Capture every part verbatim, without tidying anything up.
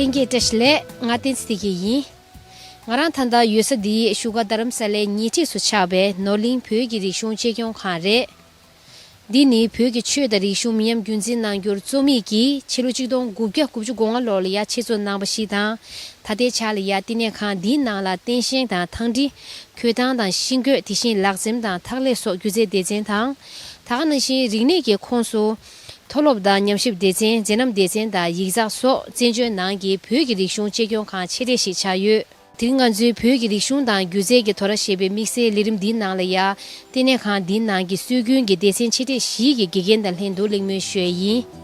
ལྷན་རྒྱས་བཀྲ་ཤིས་བདེ་ལེགས། ང་བསྟན་འཛིན་བདེ་སྐྱིད་ཡིན། ང་རང་ད་ལྟ་ཡོད་ས་འདི་བཞུགས་སྒར་རྡ་རམ་ས་ལའི་ཉེ་འཁྲིས་སུ་ཆགས་པའི་ནོར་གླིང་བོད་ཀྱི་རིག་གཞུང་གཅེས་སྐྱོང་ཁང་རེད། འདི་ནི་བོད་ཀྱི་ཆོས་དང་རིག་གཞུང་མི་ཉམས་རྒྱུན་འཛིན་གནང་རྒྱུར་གཙོ་དམིགས་ཀྱིས་ཕྱི་ལོ་ཆིག་སྟོང་དགུ་བརྒྱ་དགུ་བཅུ་གོ་ལྔ་ལོ་ལ་ཡ་ཆེད་འཛུགས་གནང་བ་ཞིག་དང་། ད་ལྟའི་ཆར་ལ་ཡ་བསྟི་གནས་ཁང་འདིའི་ནང་ལ་རྟེན་བཞེངས་དང་ཐང་འབྲི། འགོད་སྟངས་དང་ཤིང་བརྐོས། དེ་བཞིན་ལག་འཛེམ་དང་འཐག་ལས་སོགས་སྒྱུ་རྩལ་སྡེ་ཚན་དང་། ད་ག་ནང་བཞིན་རིག་གནས་ཀྱི་ཁོངས་སུ། མཐོ་སློབ་དང་ཉམས་ཞིབ་སྡེ་ཚན། མཛད་རྣམ་སྡེ་ཚན་དང་ཡིག་ཚགས་སོགས་བཙན་བྱོལ་ནང་གི་བོད་ཀྱི་རིག་གཞུང་གཅེས་སྐྱོང་ཁང་ཆེ་གྲས་ཤིག་ཆགས་ཡོད། དེ་རིང་ང་ཚོའི་བོད་ཀྱི་རིག་གཞུང་དང་སྒྱུ་རྩལ་གྱི་དོ་ར་ཞེས་པའི་དམིགས་བསལ་ལས་རིམ་འདིའི་ནང་ལ་ཡ། བསྟི་གནས་ཁང་འདིའི་ནང་གི་སྲོལ་རྒྱུན་གྱི་སྡེ་ཚན་ཆེ་གྲས་བཞིའི་དགེ་རྒན་དང་ལྷན་དུ་གླེང་མོལ་ཞུ་ཡས་ཡིན།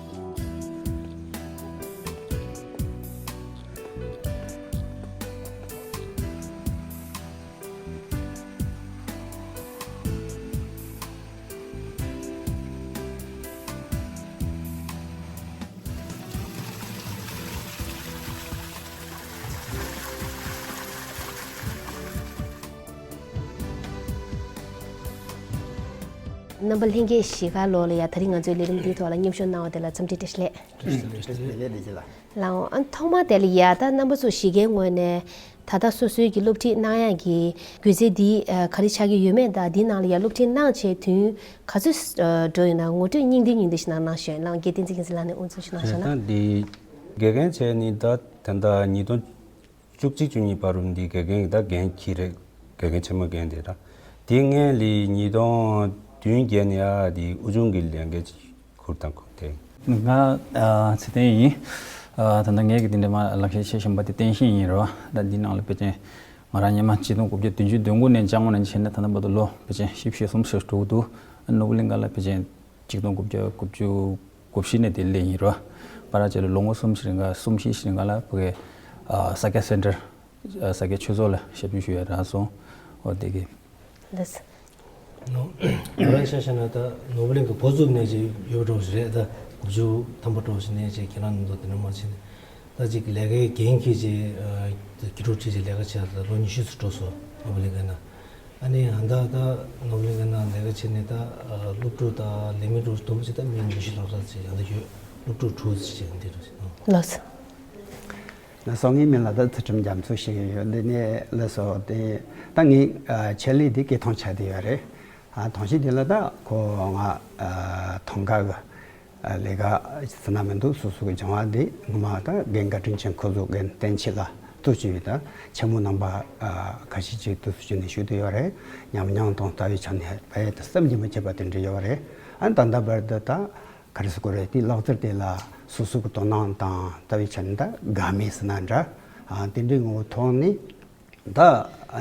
རྣམ་པ་ལྷན་རྒྱས་བཞི་ག་ལོ་ལ་ཡ་ད་རིང་ང་ཚོའི་ལས་རིམ་འདིའི་ཐོག་ལ་མཉམ་ཞུགས་གནང་བ་དེ་ལ་འཚམས་འདྲི་བཀྲ་ཤིས་བདེ་ལེགས། བཀྲ་ཤིས་བདེ་ལེགས། བཀྲ་ཤིས་བདེ་ལེགས་བདེ་སྐྱིད་ལགས། ལགས་འོང་། ཨ་ཐོག་མ་དེ་ལ་ཡ་ད་རྣམ་པ་ཚོ་བཞི་གའི་ངོས་ནས་ད་ལྟ་སོ་སོའི་གི་སློབ་ཁྲིད་གནང་ཡག་གི་སྒྱུ་རྩལ་འདི་ཨ་ག་རེ་ཆགས་ཀྱི་ཡོད་མེད་དང་། འདིའི་ནང་ལ་ཡ་སློབ་ཁྲིད་གནང་བྱས་དུས་ག་ཚོད་ཨ་འགྲོ་ཡོད་ན་ངོ་སྤྲོད་སྙིང་བསྡུས་སྙིང་བསྡུས་ཤིག་གནང་གནང་ཞུ་ཡིན། ལགས་འོང་། རྒན་བསྟན་འཛིན་རྒྱལ་མཚན་ལགས་ནས་དབུ་འཛུགས་ཤིག་གནང་ཞུ་ན། ད་འདི་དགེ་རྒན་བྱས་ནི་ད་ད་ལྟ་ཉིས་སྟོང་བཅུ་གཅིག་བཅུ་གཉིས་བར་དུ་འདི་དགེ་རྒན་གྱི་ད་འགན་འཁྱེར་རེད། དགེ་རྒན་ཆེན་མོ་འགན་དེ་ད། དེ་སྔོན་ལ་ཉིས་སྟོང་བདུན་བརྒྱད་ནས་ཡ་དེ་དབུ་ཆུང་གི་ལས་འགན་ཅིག་ཁུར་དང་ཁུར་ཏེ། ང་ཨ་ཚེ་བརྟན་ཡིན། ཨ་ད་ལྟ་ངེད་ཀྱི་དེ་འདྲ་མ་ལག་ཤེས་ཆེ་ཞིང་པ་དེ་བསྟན་ཤེས་ཡིན་རོ། ད་འདི་ནང་ལ་ཕལ་ཆེར་ང་རང་སྔོན་མ་ཆིག་སྟོང་དགུ་བརྒྱ་བདུན་ཅུ་དོན་དགུ་ནས་སྦྱངས་པ་ནས་བྱས་ནས་ད་ལྟ་བར་དུ་ལོ་ཕལ་ཆེར་བཞི་བཅུ་ཞེ་གསུམ་ཞིག་འགྲོ་གི་འདུག། ཨ་ནོར་བུ་གླིང་ག་ལ་ཕལ་ཆེར་ཆིག་སྟོང་དགུ་བརྒྱ་དགུ་བཅུ་གོ་བཞི་ནས་དེ་སླེབས་ཡིན་རོ། བར་ཆད་ལ་ལོ་ངོ་གསུམ་ཞིག་རིང་ག་གསུམ་བཞི་ཞིག་རིང་ག་ལ་ཕ་གི་ཨ་ས་སྐྱ་སེན་ཊར་ཨ་ས་སྐྱ་ཆོས་ཚོགས་ལ་ཞབས་ཞུ་ཞུ་ཡ་རག་སོང་། འོ་དེ་གི། ལགས། ང་རང་ཆ་བཞག་ན་ད་ནོར་བུ་གླིང་གི་འགོ་བཙུགས་ནས་ཅིག་ཡོད་འགྲོ་ཞིག་རེད། ད་དགུ་བཅུ་ཐམ་པ་འགྲོ་ཞིག་ནས་ཅིག་ཁྱེད་རང་ནང་དུ་དེ་འདྲ་མ་བྱས་ནས་ད་ཅིག་ལས་ཀའི་འགན་འཁྱེར་ཅིག་ཨ་ཀི་ཀྲུ་ཁྲིད་ཅིག་ལས་ཀ་བྱས་ད་ལོ་ཉི་ཤུ་ཙམ་འགྲོ་སོང་ནོར་བུ་གླིང་ག་ན། ཨ་ནི་ཧན་ད་ད་ནོར་བུ་གླིང་ག་ན་ལས་ཀ་བྱས་ནས་ད་ཨ་སློབ་ཕྲུག་དང་ལས་མི་ཕྲུག་དུམ་བུ་ཅིག་ད་མི་ཉི་ཤུ་ལྷག་ཙམ་ཅིག་ཡང་ད་ཡོད། སློབ་ཕྲུག་དྲུག་ཅིག་ཡང་འདི་འདྲ་ཞིག་ཨང་། ལགས་སོ། ང་སོ་ངའི་མིང་ལ་ད་ཚུལ་ཁྲིམས་རྒྱ་མཚོ་ཞེས་ཡོད། འདི་ནས་ལགས་སོ། དེ་ད་ངའི་ཨ་ཆེད་ལས་དེ་སྐད་གཏོང་བྱ་དེ་ཡོད་རེད། ཨ་ཐོག་ཤིང་དེ་ལ་ད་ཁོ་ང་ཨ་ཐང་ག་གི་ལས་ཀ་ཟེར་ན་མི་འདུག། སོ་སོ་གི་སྦྱང་བ་འདི་ངོ་མ་ད་རྒན་བཀའ་དྲིན་ཆེན་ཁོ་ཚོ་རྒན་བསྟན་ཆེ་ལགས་ཐུགས་རྗེ་ཆེ། ད་ཆེན་མོ་རྣམ་པ་ཨ་ཁ་ཤས་ཅིག་ཐུགས་རྗེ་ཆེ་ནས་ཞུ་འདོད་ཡོད་རེད། ཉམས་མྱོང་དང་ལྟ་བའི་ཆ་ནས་བས་ད་བསམ་གྱིས་མི་ཁྱབ་པ་དེ་འདྲ་ཡོད་རེད། ཨ་ད་ལྟ་བར་དུ་ད་ག་རེ་ཟེར་དགོས་རེད། དེ་ལག་རྩལ་དེ་ལ་སོ་སོ་གི་དོ་སྣང་དང་ལྟ་བའི་ཆ་ནས་ད་དགའ་མོས་ཟེར་ན་འདྲ། ཨ་དེ་འདྲའི་ངོ་བོ་ཐོག་ནས་ད་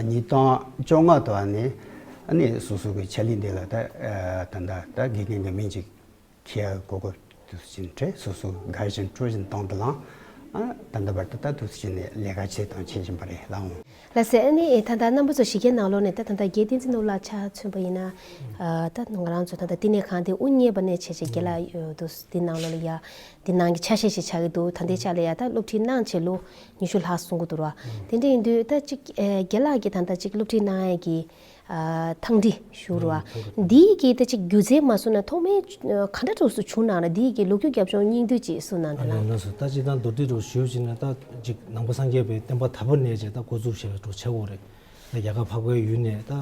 ཉིས་སྟོང་བཅོ་ལྔ་དུ་ནས་ཨ་ནི་སོ་སོ་གི་ཆེད་ལས་འདི་ལ་ད་ཨ་ད་ད་ད་དགེ་རྒན་གྱི་མིང་ཅིག་ཁྱེར་དགོས་དགོས་དུས་ཕྱིན་ཏེ་སོ་སོ་དགའ་བཞིན་སྤྲོ་བཞིན་གཏོང་དུ་བླངས། ཨ་ད་ལྟ་བར་དུ་ད་དུས་ཕྱིན་ནས་ལས་ཀ་བྱེད་དང་བྱེད་བཞིན་པ་རེད། ལགས་འོང་། ལགས་སེ། ཨ་ནི་ད་ལྟ་རྣམ་པ་ཚོ་བཞི་གའི་ནང་ལོགས་ནས་ད་ད་ལྟ་རྒན་བསྟན་འཛིན་ནོར་བུ་ལགས་ཆ་མཚོན་པ་ཡིན་ན། ཨ་ད་ང་རང་ཚོ་ད་ལྟ་བསྟི་གནས་ཁང་དེ་དབུ་བརྙེས་པ་ནས་བྱས་བྱས་རྒན་ལགས་ཡོད་འདུག། འདི་ནང་ལོགས་ལ་ཡ་འདི་ནང་གི་ཆ་ཤས་ཤིག་ཆགས་ཀྱི་འདུག། ད་ལྟའི་ཆ་ལ་ཡ་ད་སློབ་ཁྲིད་གནང་བྱས་ལོ་ཉི་ཤུ་ལྷག་སོང་གི་འདུག་ར། དེ་འདྲ་ཡིན་དུས་ད་ཅིག་ཨ་རྒན་ལགས་ཀྱིས་ད་ལྟ་ཅིག་སློབ་ཁྲིད་གནང་ཡས་ཀྱི་ཨ་ཐང་འདི་ཞུ་རུ་བ། འདིའི་གི་ད་ཅིག་སྒྱུ་རྩལ་མ་སོང་ན་ཐོག་མའི་ཨ་ག་འདྲ་གྲོགས་སུ་བྱུང་ན་ན་འདིའི་གི་ལོ་རྒྱུས་རྒྱབ་ལྗོངས་སྙིང་བསྡུས་ཅིག་གསུངས་གནང་དང་། ལགས་སོ། ད་ཅིག་དང་མདོར་བསྡུས་གྲོགས་ཞུ་ཅིག་ན་ད་ཅིག་ནང་པ་སངས་རྒྱས་པའི་བསྟན་པ་དར་པོ་ནས་ཅིག་ད་འགོ་འཛུགས་བྱས་པའི་གྲོགས་ཆེ་བོ་རེད། ད་རྒྱ་གར་འཕགས་པའི་ཡུལ་ནས་ད་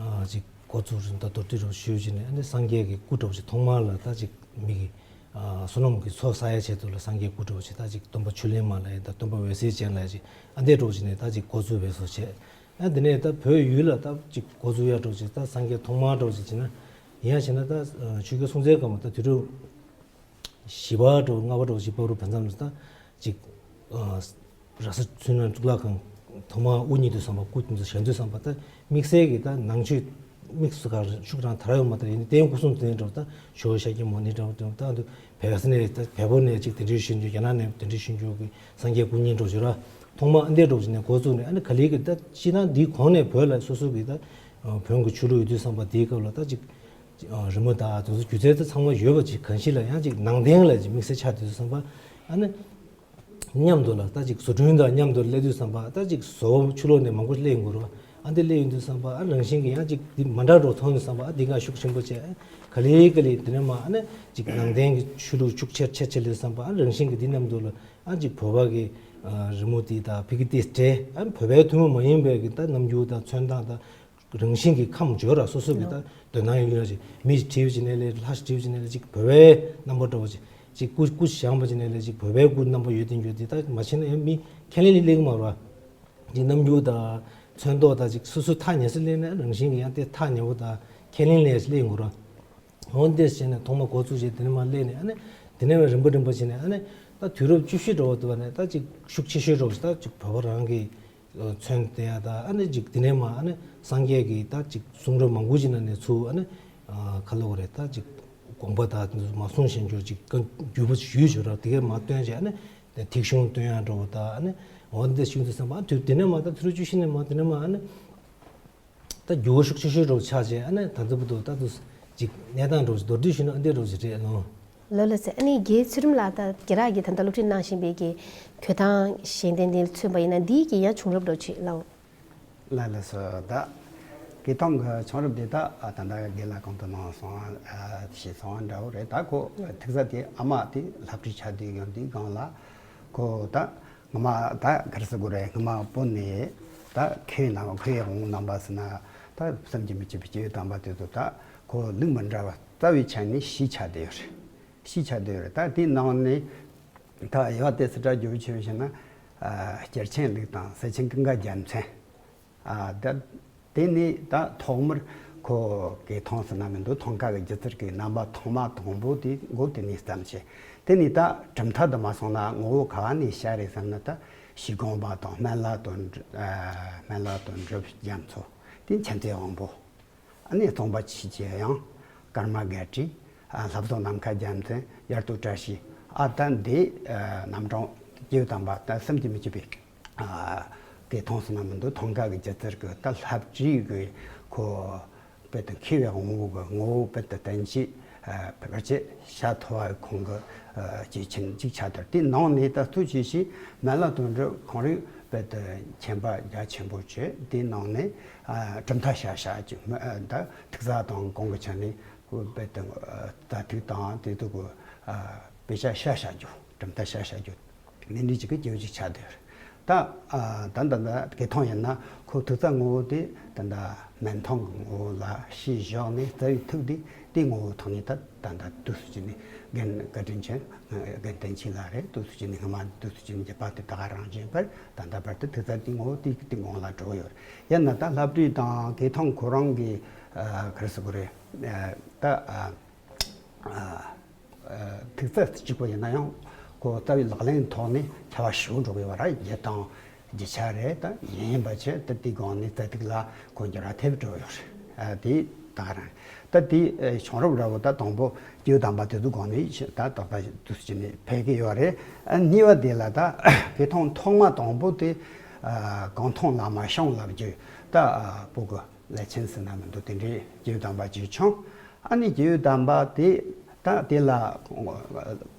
ཨ་ཅིག་འགོ་བཙུགས་རིང་ད་མདོར་བསྡུས་གྲོགས་ཞུ་ཅིག་ནས་ཨ་ནི་སངས་རྒྱས་ཀྱི་སྐུ་གྲོགས་ཅིག་ཐོག་མར་ལ་ད་ཅིག་མི་གི་ཨ་བསོད་ནམས་ཀྱི་ཚོགས་བསགས་ཡ་ཆེད་དུ་ལ་སངས་རྒྱས་སྐུ་གྲོགས་ཅིག་ད་ཅིག་སྟོན་པ་ཆུ་ལེན་མ་ལ་ཡ་ད་སྟོན་པ་འོད་ཟེར་ཅན་ལ་ཡ་ཅིག་ཨ་འདས་གྲོགས་ཅིག་ནས་ད་ཅིག་འགོ་བཙུགས་པའི་བཟོ་བྱས། ཨ་དེ་ནས་ད་བོད་ཡུལ་ལ་ད་ཅིག་འགོ་བཙུགས་ཡ་འགྲོ་ཅིག་ད་སངས་རྒྱས་ཐོག་མར་འགྲོ་ཅིག་བྱས་ན། ཡིན་ཡང་བྱས་ན་ད་ཆོས་རྒྱལ་སྲོང་བཙན་སྒམ་པོ་ད་དུས་དྲུག་བཞི་པ་འགྲོ་ལྔ་པ་འགྲོ་བཞི་པ་རུ་བར་མཚམས་ལ་ད་ཅིག་ར་ས་ཚུལ་ཁྲིམས་གཙུག་ལག་ཁང་ཐོག་མར་དབུ་བརྙེས་དུས་ཙམ་པ་སྐུ་དེ་ཚོ་བཞེངས་དུས་ཙམ་པ་ད་དམིགས་བསལ་གྱི་ད་ནང་ཆོས་དམིགས་སུ་བཀར་ཤུགས་རང་དར་ཡོད་མ་ད་ཡིན་ཏན་སྐུ་གསུང་ཐུགས་རྟེན་འགྲོ་ད་ཇོ་བོ་ཤཱཀྱ་མུ་ནེ་འགྲོ་ད་ད་བལ་ས་ནས་ད་བལ་པོ་ནས་ཅིག་དེ་འདྲའི་ཞུ་རྒྱུ། རྒྱ་ནག་ནས་དེ་འདྲའི་ཞུ་རྒྱུ་གི་སངས་རྒྱས་སྐུ་བརྙན་འགྲོ་བྱོས་ར། ཐོག་མ་ཨ་འདས་འགྲོ་བྱས་ནས་འགོ་བཙུགས་ནས་ཨ་ནི་ག་ལེ་གི་ད་སྤྱི་དང་འདིའི་གོང་ནས་བོད་ལ་སོ་སོ་གི་ད་བོན་གྱི་ཆོས་ལུགས་ཡོད་དུས་ཙམ་པ་དེའི་སྐབས་ལ་ད་ཅིག་རི་མོ་ད་དེ་ཚོ་སྒྱུ་རྩལ་ད་ཚང་མ་ཡོད་པ་ཅིག་གང་ཞིག་ལ་ཡང་ཅིག་ནང་བསྟན་ལ་ཅིག་དམིགས་བསལ་ཆགས་དུས་ཙམ་པ་ཨ་ནི་མཉམ་དུ་ལ་ད་ཅིག་བཟོ་སྐྲུན་དང་མཉམ་དུ་སླེབས་དུས་ཙམ་པ་ད་ཅིག་བཟོ་བོ་ཕྱི་ལོགས་ནས་མང་པོ་སླེབས་ཡོང་གི་རེད་བ། ཨ་འདི་སླེབས་ཡོང་དུས་ཙམ་པ་ཨ་རང་བཞིན་གྱི་ཡང་ཅིག་འདི་མ་འདྲ་འགྲོ་མཐོང་དུས་ཙམ་པ་ཨ་འདི་ང་ཤུགས་ཆེན་པོ་བྱས། ག་ལེ་ག་ལེ་དེ་ནས་མ་ཨ་ནི་ཅིག་ནང་བསྟན་གྱི་ཆོས་ལུགས་ཤུགས་ཆེར་ཆེར་ཆེར་སླེབས་ཙམ་པ་ཨ་རང་བཞིན་གྱི་འདི་མཉམ་དུ་ལ་ཨ་ཅིག་བོད་པ་གི་ རི་མོ་དེ་དང་ཕ་གི་དེ་སྤྲད། ཨ་ནི་བོད་པའི་ཐུན་མོང་མ་ཡིན་པའི་གི་ད་རྣམ་འགྱུར་དང་ཚོན་མདངས་དང་རང་བཞིན་གྱི་ཁམས་སྦྱོར་ར་སོ་སོ་གི་ད་འདོད་སྣང་ཡོད་ཡོད་ཅིག་མི་ཞིག་བྲིས་པ་ཅིག་ནས་ལས་ལྷ་ཞིག་བྲིས་པ་ཅིག་ནས་ལས་ཅིག་བོད་པའི་རྣམ་པ་འདྲ་བོ་ཅིག་ཅིག་སྐུ་སྐུ་བཞེངས་པ་ཅིག་ནས་ལས་ཅིག་བོད་པའི་སྐུ་རྣམ་པ་ཡོད་དེ་འགྱུར་དེ་ད་མ་བྱས་ན་ཡང་མི་ཁས་ལེན་ལས་སླེབས་ཀྱི་མ་རེད་བ། ཅིག་རྣམ་འགྱུར་དང་ཚོན་མདོག་དང་ཅིག་སོ་སོའི་ཐག་ཉེ་ས་སླེབས་ན་རང་བཞིན་གྱི་ཡང་དེ་ཐག་ཉེ་བོ་དང་ཁས་ལེན་ལས་སླེབས་ཡོང་གི་རེད། འོ་འདི་བྱས་ནས་ཐོག་མ་འགོ་བཙུགས་བྱས་དེ་ནས་མར་སླེབས་ནས་ཨ་ནི་དེ་ནས་རིམ་པ་རིམ་པ་བྱས་ནས་ཨ་ནི་ད་དུས་རབས་བཅུ་བཞི་འགྲོ་བ་འདུག་བ་ནས་ད་ཅིག་ཤུགས་ཆེ་ཤོས་འགྲོ་བ་ཞིག་ད་ཅིག་བོད་པ་རང་གི་ཚོན་དེ་ཡ་ད་ཨ་ནི་ཅིག་དེ་ནས་མར་ཨ་ནི་སངས་རྒྱས་ཀྱི་ད་ཅིག་གསུང་རབ་མང་པོ་ཅིག་ནང་ནས་ཚུར་ཨ་ནི་ག་ལབ་དགོས་རེད། ད་ཅིག་དགོངས་པ་ད་མ་གསུངས་ཞེས་འགྱུར་ཅིག་བཀའ་འགྱུར་བ་ཞུས་བྱོས་ར་དེ་གས་མར་བཏོན་བྱས་ཨ་ནི་ཐིག་གཞུང་བཏོན་ཡ་འགྲོ་བ་ད་ཨ་ནི་འོ་འདི་ཤུགས་འདི་བསམ་པ་ཨ་དུས་དེ་ནས་མར་ད་དུས་རབས་བཅུ་བཞི་ནས་མར་དེ་ནས་མར་ཨ་ནི། ད་འགྱུར་བ་ཤུགས་ཆེ་ཤོས་འགྲོ་ཆགས་བྱས་ཨ་ནི་ད་ལྟ་བུ་དུ་ད་དུ་ཅིག་གནས་སྟངས་འགྲོ་ཅིག་མདོར་བསྡུས་ཞུས་ན་ཨ་འདི་འགྲོ་ཅིག་རེད་ལོ། ལོ་ལ་ཟེར་ཨ་ནི་རྒན་ཚུལ་ཁྲིམས་ལགས་ད་རྒན་རང་གིས་ད་ལྟ་སློབ་ཁྲིད་གནང་བཞིན་པའི་གི་གོས་ཐང་གཞན་བརྟེན་དེ་མཚོན་པ་ཡིན་ན་འདིའི་གི་ཡང་བྱུང་རབས་འགྲོ་ཅིག་ལོ། ལ་ལ་སོ་ད་གོས་ཐང་གི་བྱུང་རབས་དེ་ད་ད་ལྟ་རྒན་ལགས་གོང་དུ་གནང་སོང་ཞེས་སོང་འདྲ་བོ་རེད། ད་ཁོ་ཐིག་རྩ་དེ་ཨ་མ་དེ་ལྷ་བྲིས་ཆགས་དུས་ཡོང་དུས་སྒང་ལ་ཁོ་ད། ངོ་མ་ད་ག་རེ་ཟེར་དགོས་རེད། ངོ་མ་བོད་ནས་ད་ཁོའི་ནང་ཁོའི་དབང་རྣམ་པ་ཟེར་ན་ད་བསམ་གྱིས་མི་ཁྱབ་པའི་སྐྱེས་བུ་དམ་པ་དེ་ཚོ་ད་ཁོ་ལུགས་མི་འདྲ་བ་རྩ་བའི་ཆ་ནས་བཞི་ཆགས་བསྡད་ཡོད་རེད། བཞི་ཆགས་བསྡད་ཡོད་རེད། ད་དེའི་ནང་ནས་ད་དབྱེ་བ་དེ་ཚོ་སྒྲ་བསྒྱུར་བྱས་ཞེ་ན་རྒྱལ་ཆེན་ལུགས་དང་སེ་ཆེན་ཀུན་དགའ་རྒྱལ་མཚན། ཨ་ད་དེ་ནི་ད་ཐོག་མར་ཁོ་གོས་ཐང་ཟེར་ན་མི་འདུག་ཐང་ཀ་གི་སྒྱུ་རྩལ་གྱི་རྣམ་པ་ཐོག་མ་དང་པོ་དེ་འགོ་དེ་ནས་བརྩམས་བྱས། དེ་ནི་ད་གྲུབ་མཐའ་དུ་མ་སོང་ན་ངོ་བོ་ག་བ་ནས་ཤར་རེད་ཟེར་ན་ད་ཞི་གོང་མ་དང་སྨན་བླ་དོན་གྲུབ། ཨ་སྨན་བླ་དོན་གྲུབ་རྒྱ་མཚོ་དེ་མཁྱེན་བརྩེ་དབང་པོ། ཨ་ནི་སྟོང་པ་ཆོས་ཀྱི་དབྱངས། ཀརྨ་དགའ་བྲིས། ཨ་ལྷ་བཟང་ནམ་མཁའ་རྒྱལ་མཚན། དབྱར་སྟོན་བཀྲ་ཤིས། ཨ་ད་འདི་ཨ་རྣམ་གྲངས་སྐྱེས་བུ་དམ་པ་ད་བསམ་གྱིས་མི་ཁྱབ་པའི་ཨ་གོས་ཐང་ཟེར་ན་མི་འདུག་ཐང་ཀ་གི་སྒྱུ་རྩལ་གྱི་ད་ལྷ་བྲིས་གི་ཁོ་དཔེ་དང་མཁས་པའི་དབང་པོ་གི་ངོ་བོ་དཔེ་དང་བསྟན་བཅོས་ཨ་བར་ཆད་བྱ་ཐུབ་པ་ཁོང་གི་ཨ་སྐྱེས་ཆེན་གཅིག་ཆགས་དར། དེ་ནང་ནས་ད་ཐུགས་རྗེ་ཆེ་སྨན་བླ་དོན་གྲུབ་ཁོང་རང་དཔེ་དང་མཁྱེན་པ་རྒྱ་ཆེན་པོ་བྱས། དེ་ནང་ནས་ཨ་གྲུབ་མཐའ་ཤ་ཤ་ཅིག་མ་ཨ་ད། ཐིག་རྩ་དང་གོང་གི་ཆ་ནས་ཁོ་དཔེ་དང་ད་ཐིག་དང་དེ་དུ་གོ་དཔེ་ཆ་ཤ་ཤ་རྒྱུ། གྲུབ་མཐའ་ཤ་ཤ་རྒྱུ། ནི་འདི་གཅིག་གི་རྒྱུ་གཅིག་ཆགས་བསྡད་ཡོད་རེད། ད་ཨ་ད་ད་ད་གོས་ཐང་ཡིན་ན་ཁོ་ཐིག་རྩ་ངོ་བོ་དེ་ད་ད་སྨན་ཐང་གི་ངོ་བོ་ལ་ཤེས་བཞག་ནས་རྩ་བའི་ཐིག་དེ་དེ་ངོ་བོ་ཐོག་ནས་ད་ད་ད་དུས་སུ་ཅི་ནས་རྒན་བཀའ་དྲིན་ཆེ་རྒན་བསྟན་ཆོས་ལགས་རེད། དུས་སུ་ཅི་ནས་སྔ་མ་དུས་སུ་ཅི་ནས་རྒྱུད་པ་དེ་ད་ག་རང་བཞིན་པར་ད་ད་བར་དུ་ཐིག་རྩ་དེ་ངོ་བོ་དེ་དེ་ངོ་བོ་ལ་འགྲོ་ཡོད་རེད། ཡིན་ན་ད་ལྷ་བྲིས་དང་གོས་ཐང་ཁོ་རང་གི་ཨ་ག་རེ་ཟེར་དགོས་རེད། ཨ་ད་ཨ་ཨ་ཨ་ཐིག་རྩ་གཅིག་པ་ཡིན་ན་ཡང་ཁོ་རྩ་བའི་ལག་ལེན་ཐོག་ནས་ཁྱད་པར་ཞེ་པོ་འགྲོ་གི་ཡོད་རེད། རྒྱུ་དང་རྒྱུ་ཆ་རེད། ད་ཡིན་ཡིན་པ་བྱས་ད་དེའི་སྒང་ནས་རྩ་ཐིག་ལ་ཁོ་འགྱུར་བ་ཐེབས་འགྲོ་ཡོད་རེད། ཨ་དེ་ད་ག་རང་ད་དེ་ཨ་བྱུང་རབས་འདྲ་བོ་ད་དང་པོ་སྐྱེས་བུ་དམ་པ་དེ་ཚོའི་སྒང་ནས་ད་ད་ལྟ་དུས་སུ་ཅི་ནས་ཕེབས་ཀྱི་ཡོད་རེད། ཨ་གཉིས་པ་དེ་ལ་ད་གོས་ཐང་ཐོག་མ་དང་པོ་དེ་ཨ་གངས་ཐང་བླ་མ་ཤངས་ལབ་རྒྱུ་ད་ཨ་བོད་ཀྱི་ལས་ཆེན་ཟེར་ན་མི་འདུག་དེ་འདྲའི་སྐྱེས་བུ་དམ་པ་ཅིག་བྱུང་། ཨ་ནི་སྐྱེས་བུ་དམ་པ་དེ་ད་དེ་ལ་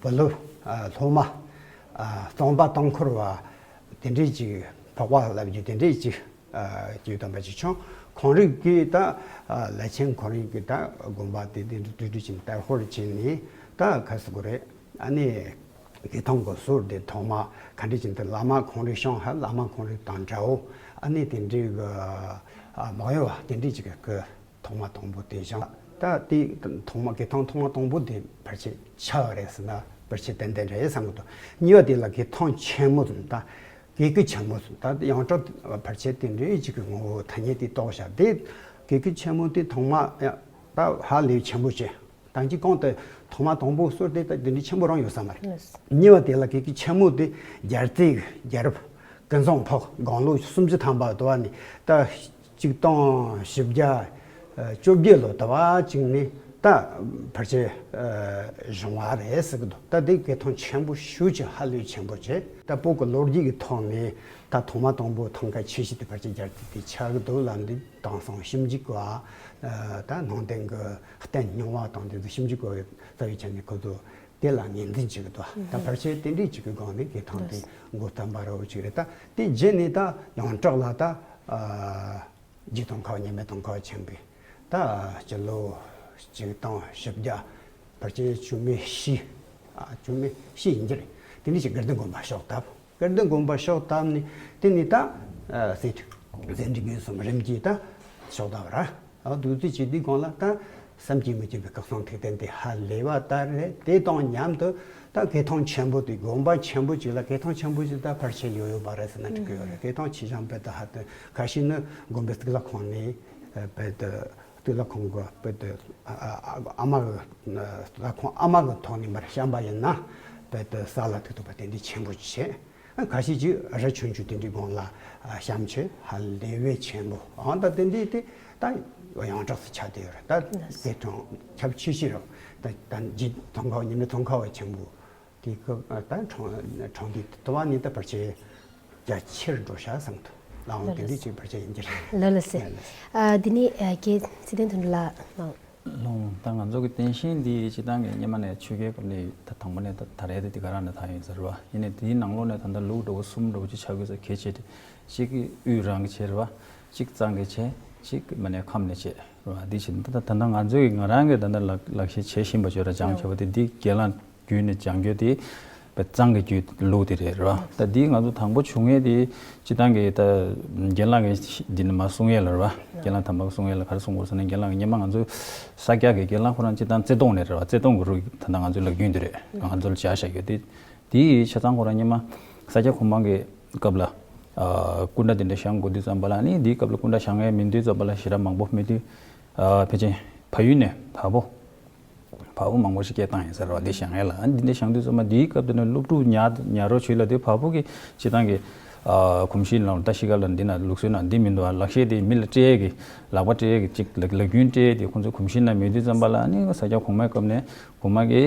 བུ་སློབ་ཨ་སློབ་མ་ཨ་གཙང་པ་ལྟ་འཁོར་བ་དེ་འདྲའི་ཅིག་འཕགས་པ་ལབ་རྒྱུ་དེ་འདྲའི་ཅིག་ཨ་སྐྱེས་བུ་དམ་པ་ཅིག་བྱུང་། ཁོང་རང་གིས་ད་ཨ་ལས་ཆེན་ཁོང་རང་གིས་ད་དགོན་པ་དེ་དེ་འདྲ་དུས་དུས་ཅིག་དར་ཧོར་བྱས་ནས་ད་ག་རེ་ཟེར་དགོས་རེད། ཨ་ནི་གོས་ཐང་གི་ཟུར་དེ་ཐོག་མ་ག་འདྲ་ཅིག་འདི་བླ་མ་ཁོང་རང་ཤངས་ཧ་བླ་མ་ཁོང་རང་དང་འདྲ་བོ། ཨ་ནི་དེ་འདྲའི་གི་ཨ་མ་གཡོ་བ་དེ་འདྲའི་ཅིག་གི་ཐོག་མ་དང་པོ་དེ་བཞེངས། ད་དེ་ཐོག་མ་གོས་ཐང་ཐོག་མ་དང་པོ་དེ་ཕལ་ཆེར་ཆགས་པ་རེད་ཟེར་ན་ཕལ་ཆེར་ཏན་ཏན་རེད་བསམ་གི་འདུག་གཉིས་པ་དེ་ལ་གོས་ཐང་ཆེན་མོ་ཟེར་ད་གོས་སྐུ་ཆེན་མོ་ཟེར་ད་ཡོངས་གྲགས་ཕལ་ཆེར་དེ་འདྲའི་ཅིག་གི་ངོ་བོ་ཐ་སྙད་དེ་གཏོགས་བཞག་དེ་གོས་སྐུ་ཆེན་མོ་དེ་ཐོག་མ་ཡང་ད་ཧ་ལས་ཆེན་པོ་བྱས། ད་གཅིག་གོང་དུ་ཐོག་མ་དང་པོ་ཟུར་དེ་ད་དེ་འདྲའི་ཆེན་པོ་རང་ཡོད་ས་མ་རེད། གཉིས་པ་དེ་ལ་གོས་སྐུ་ཆེན་མོ་དེ་རྒྱལ་རྩེ་རྒྱལ་རབས་ཀུན་བཟང་འཕགས་དགུང་ལོ་སུམ་ཅུ་ཐམ་པ་དུ་བ་ནས་ད་གཅིག་སྟོང་བཞི་བརྒྱ་བཅོ་བརྒྱད་ལོ་དུ་བ་གཅིག་ནས་ད་ཕལ་ཆེར་བྱུང་བ་རེད་ཟེར་གི་འདུག་ད་དེ་གོས་ཐང་ཆེན་པོ་ཤུགས་ཆེ་ཧ་ལས་ཆེན་པོ་བྱས། ད་བོད་ཀྱི་ལོ་རྒྱུས་ཀྱི་ཐོག་ནས་ད་ཐོག་མ་དང་པོ་ཐང་ཀ་ཆེ་ཤོས་དེ་ཕལ་ཆེར་རྒྱལ་རྩེ་དེ་ཆགས་གི་འདུག་ལབ་འདི། དེང་སང་ཞིབ་འཇུག་པ། ད་ནང་བསྟན་གྱི་བསྟན་རྙིང་བ་དང་དེ་ཚོ་ཞིབ་འཇུག་པ་རྩ་བའི་ཆ་ནས་ཁོ་ཚོ་དེ་ལ་ངོས་འཛིན་བྱེད་ཀྱི་འདུག་ད་ཕལ་ཆེར་དེ་འདྲའི་ཅིག་གི་སྒང་ནས་གོས་ཐང་དེ་འགོ་བརྩམས་པ་རེད་ཅིག་རེད། ད་དེ་རྗེས་ནས་ད་ཡོངས་གྲགས་ལ་ད་རྗེ་དང་ཁོ་ཉི་མ་དང་ཁོ་ཆེན་པོས་ད་སྤྱི་ལོ་གཅིག་སྟོང་བཞི་བརྒྱ་ཕལ་ཆེར་བཅུ་མེད་བཞི། བཅུ་མེད་བཞི་ཡིན་གྱི་རེད། དེ་འདྲའི་ཅིག་དགེ་ལྡན་དགོན་པ་ཕྱོགས་བཏབ། ཨེར་འདི་དགོན་པ་ཕྱོགས་བཏབ་ནས་དེ་ནས་ད་ཟས་དུས་ཟས་འབྲི་གུང་གསུམ་རིམ་གྱིས་ད་ཕྱོགས་བཏབ་ར། ཨ་འདུག་སེ་བྱེད་དུས་སྒང་ལ་ད་བསམ་གྱིས་མི་ཁྱབ་པའི་སྐུ་གསུང་ཐུགས་རྟེན་དེ་ཧ་ལས་པ་ལྟར་རེད། དེ་དང་མཉམ་དུ་ད་བཀའ་ཐང་ཆེན་པོ་དེ་དགོན་པ་ཆེན་པོ་ཅིག་ལ་བཀའ་ཐང་ཆེན་པོ་ཅིག་ད་ཕལ་ཆེར་ཡོད་ཡོད་པ་རེད་ཟེར་ན་འགྲིག་གི་ཡོད་རེད། བཀའ་ཐང་ཆེ་ཆུང་དཔེ་ད་ཧ་ཏོ་ཁ་ཤས་ནི་དགོན་པའི་གཙུག་ལག་ཁང་ནས་དཔེ་ད་གཙུག་ལག་ཁང་གི་དཔེ་ད་ཨ་མ་གི་ལག་ཁང་ཨ་མ་གི་ཐོག་ནས་མར་བཤམས་པ་ཡིན་ན་དཔེ་ད་ས་ལ་ཐུག་ཐུབ་པ་དེ་འདྲའི་ཆེན་པོ་ཅིག་བྱས། ཁ་ཤས་ཀྱིས་རི་ཆུང་ཆུང་དེ་འདྲའི་སྒང་ལ་བཤམས་བྱས་ཧ་ལས་པའི་ཆེན་པོ་ཨང་ད་དེ་འདྲའི་དེ་ད་ཡོངས་གྲགས་སུ་ཆགས་བསྡད་ཡོད་རེད། ད་དེ་གྲོང་ཁྱབ་ཆེ་ཤོས་རེད། ད་ད་འཇིག་ཚོང་ཁང་ཉི་མའི་ཚོང་ཁང་བ་ཆེན་པོ་དེ་ཁ་ད་གྲོང་གྲོང་སྡེ་དུ་བ་ནི་ད་བར་ཆད་རྒྱ་ཆེར་འགྲོ་ཤག་བསམ་ཐུབ་ལའང་དེ་འདྲའི་ཅིག་བར་ཆད་ཡིན་གྱི་རེད། ལ་ལ་སེ། ཨ་འདི་ནི་ཨ་རྒན་ཚེ་བརྟན་དོན་གྲུབ་ལགས་གནང་། ལོང་། ད་ང་ཚོ་གི་རྟེན་བཞེངས་འདི་སྤྱིར་བཏང་གི་སྔོན་མ་ནས་ཆོས་རྒྱལ་སྐབས་ནས་ད་དང་པོ་ནས་ད་ད་རེས་ད་འདི་ག་རང་ནས་ད་ཡིན་ཟེར་བ་ཡིན་ནའི་དེའི་ནང་ལོགས་ནས་ད་ལྟ་ལུགས་འདྲ་བོ་གསུམ་འདྲ་བོ་ཅིག་ཆགས་ཀྱི་ས་གལ་ཆེ་དེ་གཅིག་གི་དབུས་རང་གི་བྱས་རེད་བ། གཅིག་གཙང་གི་བྱས། གཅིག་མ་ནས་ཁམས་ནས་བྱས་རེད་བ། འདི་བྱས་ད་ད་ད་ང་ཚོ་གི་ང་རང་གི་ད་ད་ལག་ལག་ཤེས་བྱེད་བཞིན་པ་བརྗོད་ར་སྦྱང་བྱས་པ་དེ་འདི་རྒན་ལགས་བརྒྱུད་ནས་སྦྱང་རྒྱུ་དེ་བས་གཙང་གི་རྒྱུད་ལུགས་དེ་རེད་རེད་བ། ད་འདི་ང་ཚོ་དང་པོ་བྱུང་ཡས་དེ་སྤྱིར་བཏང་གི་ད་རྒན་ལགས་ཀྱིས་འདི་ནས་མ་གསུང་ཡས་ལ་རེད་བ། རྒན་ལགས་དམ་པ་གསུང་ཡས་ལ་ག་རེ་གསུང་དགོས་ཟེར་ན་རྒན་ལགས་ཀྱིས་སྔོན་མ་ང་ཚོ་ས་སྐྱ་གི་རྒན་ལགས་ཁོ་རང་སྤྱིར་བཏང་རྩེ་གདོང་ནས་རེད་བ། རྩེ་གདོང་གི་རུ་ད་ལྟ་ང་ཚོའི་ལག་རྒྱུན་དེ་རེད། ང་ཚོ་ལ་བྱ་བཞག་ཡོད་དེ། དེའི་ཆ་ཚང་ཁོ་རང་སྔོན་མ་ས་སྐྱ་གོང་མ་གི་སྐབས་ལ་ཨ་སྐུ་འདྲ་དེ་འདྲ་བཞེངས་དགོས་དུས་ཙམ་པ་ལ་ནི་འདིའི་སྐབས་ལ་སྐུ་འདྲ་བཞེངས་ཡས་མི་འདུག་ཙམ་པ་ལ་ཞེ་དྲག་མང་པོ་མེད་དུས་ཨ་ཕལ་ཆེར་བལ་ཡུལ་ནས་བལ་པོ། བལ་པོ་མང་པོ་ཞིག་སྐད་བཏང་ཡིན་ཟེར་བ་འདི་བཞེངས་ཡས་ལ། ཨ་འདི་འདྲ་བཞེངས་དུས་ཙམ་པ་འདིའི་སྐབས་དེ་ནས་སློབ་ཕྲུག་ཉ་ཉ་རོ་བྱུས་ལ་དེ་བལ་པོ་གི་སྤྱིར་བཏང་གི་ཨ་གོམས་གཤིས་ནང་ལ་ད་ཤི་ཁ་ལ་འདི་ན་ལུགས་སྲོལ་ནང་འདི་མི་འདུག་ཨ། ལག་ཤེས་དེ་མི་ལ་སྤྲད་ཡས་ཀྱི་ལག་པ་སྤྲད་ཡས་ཀྱི་ཅིག་ལག་ལག་རྒྱུན་སྤྲད་ཡས་དེ་ཁོང་ཚོ་གོམས་གཤིས་ནང་མེད་དུས་ཙམ་པ་ལ་ནི་ས་སྐྱ་གོང་མའི་སྐབས་ནས་གོང་མ་གི་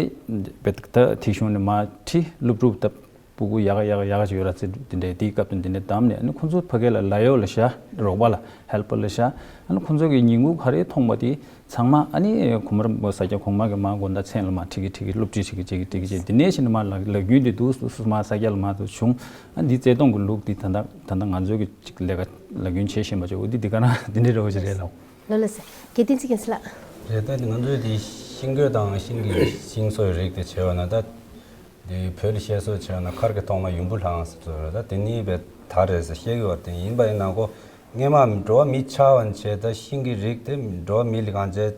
བེད་ད་ཐིག་གཞུང་ནས་མར་ཁྲིད་སློབ་ཕྲུག་ད་སྤུ་གུ་ཡག་ག་ཡག་ག་ཡག་ག་ཅིག་ཡོད་ར་ཚེ་འདི་འདྲའི་དེའི་སྐབས་དུ་འདི་འདྲའི་བདམས་ནས་ཨ་ནི་ཁོང་ཚོ་ཕ་གི་ལ་ལ་ཡོག་ལ་ཤ་རོགས་པ་ལ་ཧེལ་པར་ལ་ཤ་ཨ་ནི་ཁོང་ཚོ་གི་ཉིན་གུང་ག་རེ་མཐོང་པ་དེ་ཚང་མ་ཨ་ནི་གོང་མ་རིན་པོ་ས་སྐྱ་གོང་མ་གི་མ་དགོང་དག་མཚན་ལ་མ་ཁྲིད་ཀྱི་ཁྲིད་ཀྱི་སློབ་ཁྲིད་ཁྲིད་ཀྱི་ཁྲིད་ཀྱི་ཁྲིད་ཀྱི་ཁྲིད་འདི་ནས་ཕྱིན་ནས་མ་ལ་ལ་རྒྱུན་དེ་འདུག་སུ་སུ་མ་ས་སྐྱ་ལ་མ་དུ་བྱུང་ཨ་འདི་རྩེ་གདོང་གི་ལུགས་འདི་ད་ལྟ་ད་ལྟ་ང་ཚོ་གི་ཅིག་ལས་ཀ་ལ་རྒྱུན་བྱེད་བཞིན་པ་ཅིག་འོ་འདི་འདི་ག་རང་འདི་འདྲའི་རོ་ཅིག་རེད་ལ། ལོ་ལ་སེ། རྒྱལ་བསྟན་ཚིག་གིན་སི་ལ། རེད། ད་ང་ཚོའི་དེ་ཤིང་བརྐོས་དང་ཤིང་གི་ཤིང་བཟོའི་རིགས་དེ་བྱས་པ་ན་ད། དེ་བོད་ལ་བཤད་སྲོལ་བྱས་ན་མཁར་གྱི་ཐོག་མ་ཡུམ་བུ་བླངས་ཟེར་ཚོ་རེད། ད་དེ་ནི་བས་ད་རེད་ཟེར་བཤད་ཀྱི་བར་དེ་ཡིན་པ་ཡིན་ན་ཁོ་སྔས་མ་འགྲོ་བ་མི་ཆགས་པ་བྱས་ད་ཤིང་གི་རིགས་དེ་འགྲོ་བ་མི་ལ་གང་བྱས་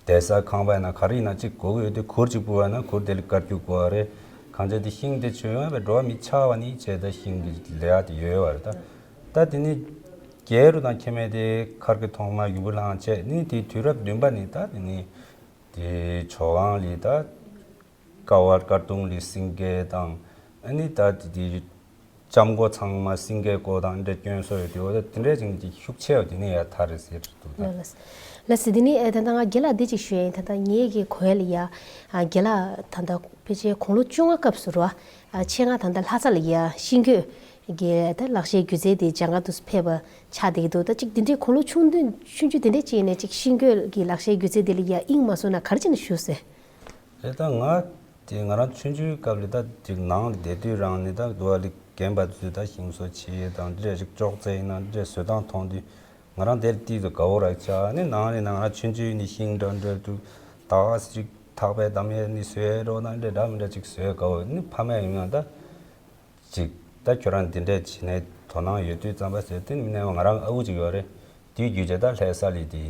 བསྡད་ས་ཁང་པ་ཡིན་ན་ག་རེ་ཡིན་ན་གཅིག་དགོས་ཀྱི་ཡོད་དུས་གུར་གཅིག་སྤུ་བ་ན་གུར་དེ་ལ་དཀར་རྒྱུག་དགོས་པ་རེད། གང་བྱས་དེ་ཤིང་དེ་བྱོན་ཡོང་བས་འགྲོ་བ་མི་ཆགས་པ་ནི་བྱས་ད་ཤིང་གི་ལས་ཡག་དེ་ཡོད་པ་རེད། ད་ད་དེ་ནི་རྒྱལ་རུ་དང་ཁྱེད་མེད་དེ་མཁར་གྱི་ཐོག་མ་ཡུམ་བུ་བླངས་བྱས་ནི་དེ་དུས་རབས་བདུན་པ་ནི་ད་དེ་ནི་དེ་ཇོ་ཁང་ལི་ད། ཀ་བ་དཀར་གདུང་ལི་སེང་གེ་དང་ཨ་ནི་ད་དེ་དེ་ལྕམ་སྐུ་ཚང་མ་སེང་གེ་སྐུ་དང་འདྲ་སྐྱོན་སོ་ཡོད་དེ་འོ་ད་དེ་འདྲ་ཅིག་ཅིག་ཤུགས་ཆེ་བ་དེ་ནས་ཡ་ཐར་རེད་ཟེར་འདུག་ད། ལགས་ལགས་སེ། དེ་ནི་ཨེ་ད་ལྟ་ང་རྒན་ལགས་འདི་ཅིག་ཞུ་ཡ་ཡིན། ད་ལྟ་ངེད་ཀྱི་གོ་ཡ་ལ་ཡ་ཨ་རྒན་ལགས་ད་ལྟ་ཕལ་ཆེར་དགུང་ལོ་བཅོ་ལྔ་སྐབས་སུ་རོ་ཨ་ཆེད་མངགས་ད་ལྟ་ལྷ་ས་ལ་ཡ་ཤིང་བརྐོས་ཀྱི་ད་ལག་ཤེས་སྒྱུ་རྩལ་དེ་སྦྱང་ག་དུ་ཕེབས་པ་ཆགས་བསྡད་ཀྱི་འདུག་ད་ཅིག་དེ་འདྲའི་དགུང་ལོ་ཆུང་དུས་ཆུང་ཆུང་དེ་འདྲའི་ཅིག་ནས་ཅིག་ཤིང་བརྐོས་ཀྱི་ལག་ཤེས་སྒྱུ་རྩལ་དེ་ལ་ཡ་དབྱིངས་མ་སོང་ན་ག་རེ་བྱས་ནས་ཞུགས་ཟེར། རེད། ད་ང་དེ་ང་རང་ཆུང་ཆུང་སྐབས་ལ་ད་ཅིག་ནང་ལ་བསྡད་དུས་རང་ནས་ད་དུ་བ་ལི་རྒན་པ་ཚོས་ད་ཤིང་བཟོ་བྱེད་དང་འདི་འདྲ་ཅིག་ཅོག་ཙེ་ཡིན་ན་འདི་འདྲ་བཟོ་སྟངས་མཐོང་དུས་ང་རང་དེར་ཏིས་སུ་དགའ་བོ་རག་ཆགས་ནས་ནང་ལ་ན་ང་རང་ཆུང་ཆུང་ནས་ཤིང་འདྲ་འདྲ་དུ་ད་ག་ཅིག་ཐག་པས་བསྡམ་ཡས་ནི་བཟོས་རོགས་ན་འདྲ་འདྲ་མི་འདྲ་ཅིག་བཟོས་དགའ་བོ་ནི་ཕ་མས་ཡིན་ན་ད། ཅིག་ད་ཁྱོད་རང་འདི་འདྲས་བྱེད་ནས་དོ་སྣང་ཡོད་དུས་ཙམ་པ་ཟེར་དེ་ནི་ང་རང་ཨ་ཁུ་ཅིག་ཡོད་རེད། དེའི་རྒྱུ་ཆ་ད་ལྷ་ས་ལི་དེ་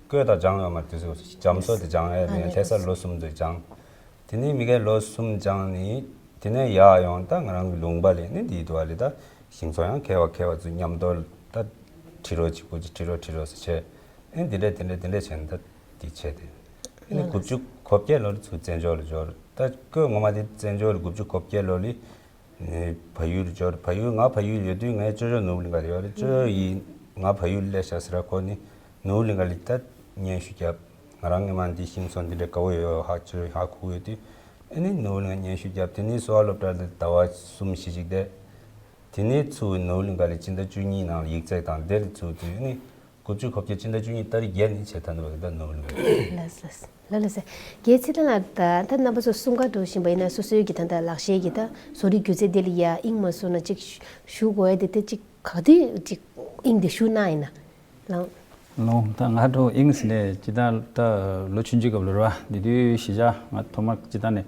བརྐོས་དང་སྦྱངས་ཡོད་མ་རེད། དེ་ཚོ་རྒྱ་མཚོ་དེ་སྦྱངས་ཡས་ནས་ལྷ་ས་ལོ་གསུམ་དུ་སྦྱངས། དེ་ནས་མི་གའི་ལོ་གསུམ་སྦྱངས་ནས་དེ་ནས་ཡར་ཡོང་ད་ང་རང་གི་ལུང་པ་ལས་ནི་དེའི་དུ་བ་ལི་ད་ཞིང་ཚོ་ཡང་མཁས་པ་མཁས་པ་ཚོ་མཉམ་དུ་ད་ཁྲི་རོ་གཅིག་པུ་ཅིག་ཁྲི་རོ་ཁྲི་རོ་ཟེར་བྱས་ཨེ་འདི་འདྲས་དེ་འདྲས་དེ་འདྲས་བྱས་ནས་ད་དེ་བྱས་ཏེ་ཨེ་ནི་དགུ་བཅུ་གོ་བརྒྱད་ལོ་ལི་ཚུར་བཙན་བྱོལ་ལ་འབྱོར། ད་བརྐོས་ངོ་མ་དེ་བཙན་བྱོལ་ལ་དགུ་བཅུ་གོ་བརྒྱད་ལོ་ལི། ནས་བལ་ཡུལ་འབྱོར། བལ་ཡུལ་ང་བལ་ཡུལ་ཡོད་དུས་ངའི་ཅོ་ཅོ་ནོར་བུ་གླིང་ག་ལ་ཡོད་རེད། ཅོ་ཅོ་ཡིས་ང་བལ་ཡུལ་སླེབས་ཤག་ཟེར་ར། ཁོ་ནི་ནོར་བུ་གླིང་ག་ལ་ད་སྙན་ཞུ་བརྒྱབ། ང་རང་སྔོན་མ་འདི་ཤིང་ཚོ་འདི་འདྲ་དགའ་བོ་ཡོད་ཧ་ཅོ་ཅོ་ཧ་གོ་ཡོད་དུས་ཨ་ནི་ནོར་བུ་གླིང་ག་སྙན་ཞུ་བརྒྱབ། དེ་ནས་གསོ་བ་སློབ་གྲྭ་ལ་ཟླ་བ་གསུམ་བཞི་ཅིག་བསྡད། དེ་ནས་ཚུར་ནོར་བུ་གླིང་ག་ལ་སྤྱི་ཟླ་བཅུ་གཉིས་ནང་ཡིག་ཚད་དང་དེར་ཚུར་དུས་ཨ་ནི་དགུ་བཅུ་གོ་བརྒྱད་སྤྱི་ཟླ་བཅུ་གཉིས་ཏ་རིག་བརྒྱད་ནས་བྱས་ཐ་ནུ་བ་ད་ནོར་བུ་གླིང་ག་ལ། ལགས་ལགས་ལགས་ལགས་སེ། རྒན་ཚེ་བརྟན་ལགས་ད་ད་རྣམ་པ་ཚོ་གསུམ་ཀ་འགྲོ་བཞིན་པ་ཡིན་ན་སོ་སོའི་གི་ད་ད་ལག་ཤེས་ཀྱི་ད་བཟོ་རིག་སྒྱུ་རྩལ་དེ་ལ་ཡ་དབྱིངས་མ་སོང་ན་ཅིག་ཞུ་དགོས་ཡ་དེ་དེ་ཅིག་ག་དུས་ཅིག་དབྱིངས་དེ་ཞུགས་གནང་ཡིན་ན་ལགས། ལོང་ད་ང་འགྲོ་ཨིང་ཟི་ནས་ཅི་ད་ད་ལོ་ཆུང་ཆུང་སྐབས་ལ་རེད་བ། འདི་དུས་གཞིས་ཆགས་ང་ཐོག་མར་ཅི་ད་ནས་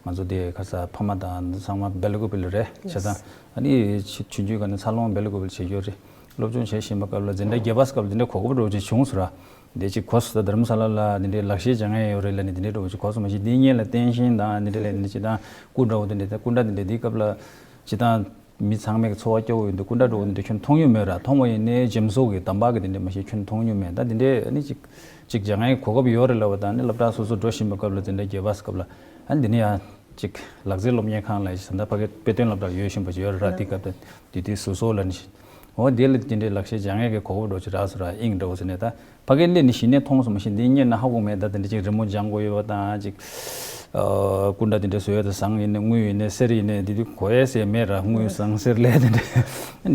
ང་ཚོ་དེ་ཁ་ས་ཕ་མ་དང་ཚང་མ་སྦེལ་ཀོབ་ལ་རེད་བྱས་ཙང་ཨ་ནི་ཆུང་ཆུང་སྒང་ནས་འཚར་ལོངས་སྦེལ་ཀོབ་ལ་བྱེད་རྒྱུ་རེད། སློབ་སྦྱོང་བྱེད་བཞིན་པ་སྐབས་ལ་འཛིན་གྲྭ་བརྒྱད་པ་སྐབས་ལ་འདི་འདྲའི་གོ་སྐབས་འགྲོ་ཅིག་བྱུང་སོང་ར། འདི་ཅིག་གོ་སོང་ད་རྡ་རམ་ས་ལ་ལ་འདི་འདྲའི་ལག་ཤེས་སྦྱང་ཡས་ཡོད་རེད་ལ་ནི་འདི་འདྲའི་འགྲོ་ཅིག་གོ་སོང་མ་གཞི་འདི་སྔོན་ལ་བསྟན་ཤིང་དང་འདི་འདྲ་ལ་ནི་ཅི་ད་སྐུ་འདྲ་བོ་འདི་འདྲ་ད་སྐུ་འདྲ་འདི་འདྲ་འདི་སྐབས་ལ་ཅི་ད། མི་ཚང་མས་འཚོ་བ་སྐྱོ་བོ་ཡོད་འདུག་སྐུ་འདྲ་འགྲོ་བ་འདི་འདྲ་ཁྱོན་མཐོང་མྱོང་མེད་ར། མཐོང་བ་ཡིན་ནའི་ཇེམ་སོགས་ཀྱི་དམ་པ་གི་འདི་འདྲ་མ་གཞི་ཁྱོན་མཐོང་མྱོང་མེད། ད་འདི་འདྲའི་ཨ་ནི་ཅིག་ཅིག་སྦྱང་ཡའི་གོ་སྐབས་ཡོད་རེད་ལབ་པ་དང་ནི་སློབ་གྲྭ་སོ་སོ་འགྲོ་བཞིན་པའི་སྐབས་ལ་འཛིན་གྲྭ་བརྒྱད་པ་སྐབས་ལ་ཨ་ནི་འདི་ནས་ཡང་ཅིག་ལག་རྩལ་སློབ་གཉེར་ཁང་ལ་ཡིན་ཟེར་ད་ཕ་གི་དཔེ་སྟོན་སློབ་གྲྭ་ཡོད་བཞིན་པ་ཅིག་ཡོད་རེད་ར། དེ་སྐབས་དུ་དེ་དུས་སོ་སོ་ལ་ནི་འོ་དེ་ལ་དེ་འདྲའི་ལག་ཤེས་སྦྱང་ཡས་ཀྱི་གོ་སྐབས་འགྲོ་ཅིག་རག་སོང་ར། ཨིང་འདྲ་བོ་ཟེར་ནས་ད། ཕ་གིར་སླེབས་ནས་གཞི་ནས་མཐོང་སོང་མ་གཞི་འདི་སྔོན་ན་ཧ་གོ་མེད། ད་དེ་འདྲ་ཅིག་རི་མོ་སྦྱང་དགོས་ཡོད་པ་དང་ཅིག་ཨ་སྐུ་འདྲ་དེ་འདྲ་བཟོ་ཡ་དང་ཟངས་ཡིན་ནའི་དངུལ་ཡིན་ནའི་གསེར་ཡིན་ནའི་འདི་དུས་གོ་ཡས་ཟེར་མེད་ར། དངུལ་ཟངས་གསེར་ལས་དེ་འདྲ་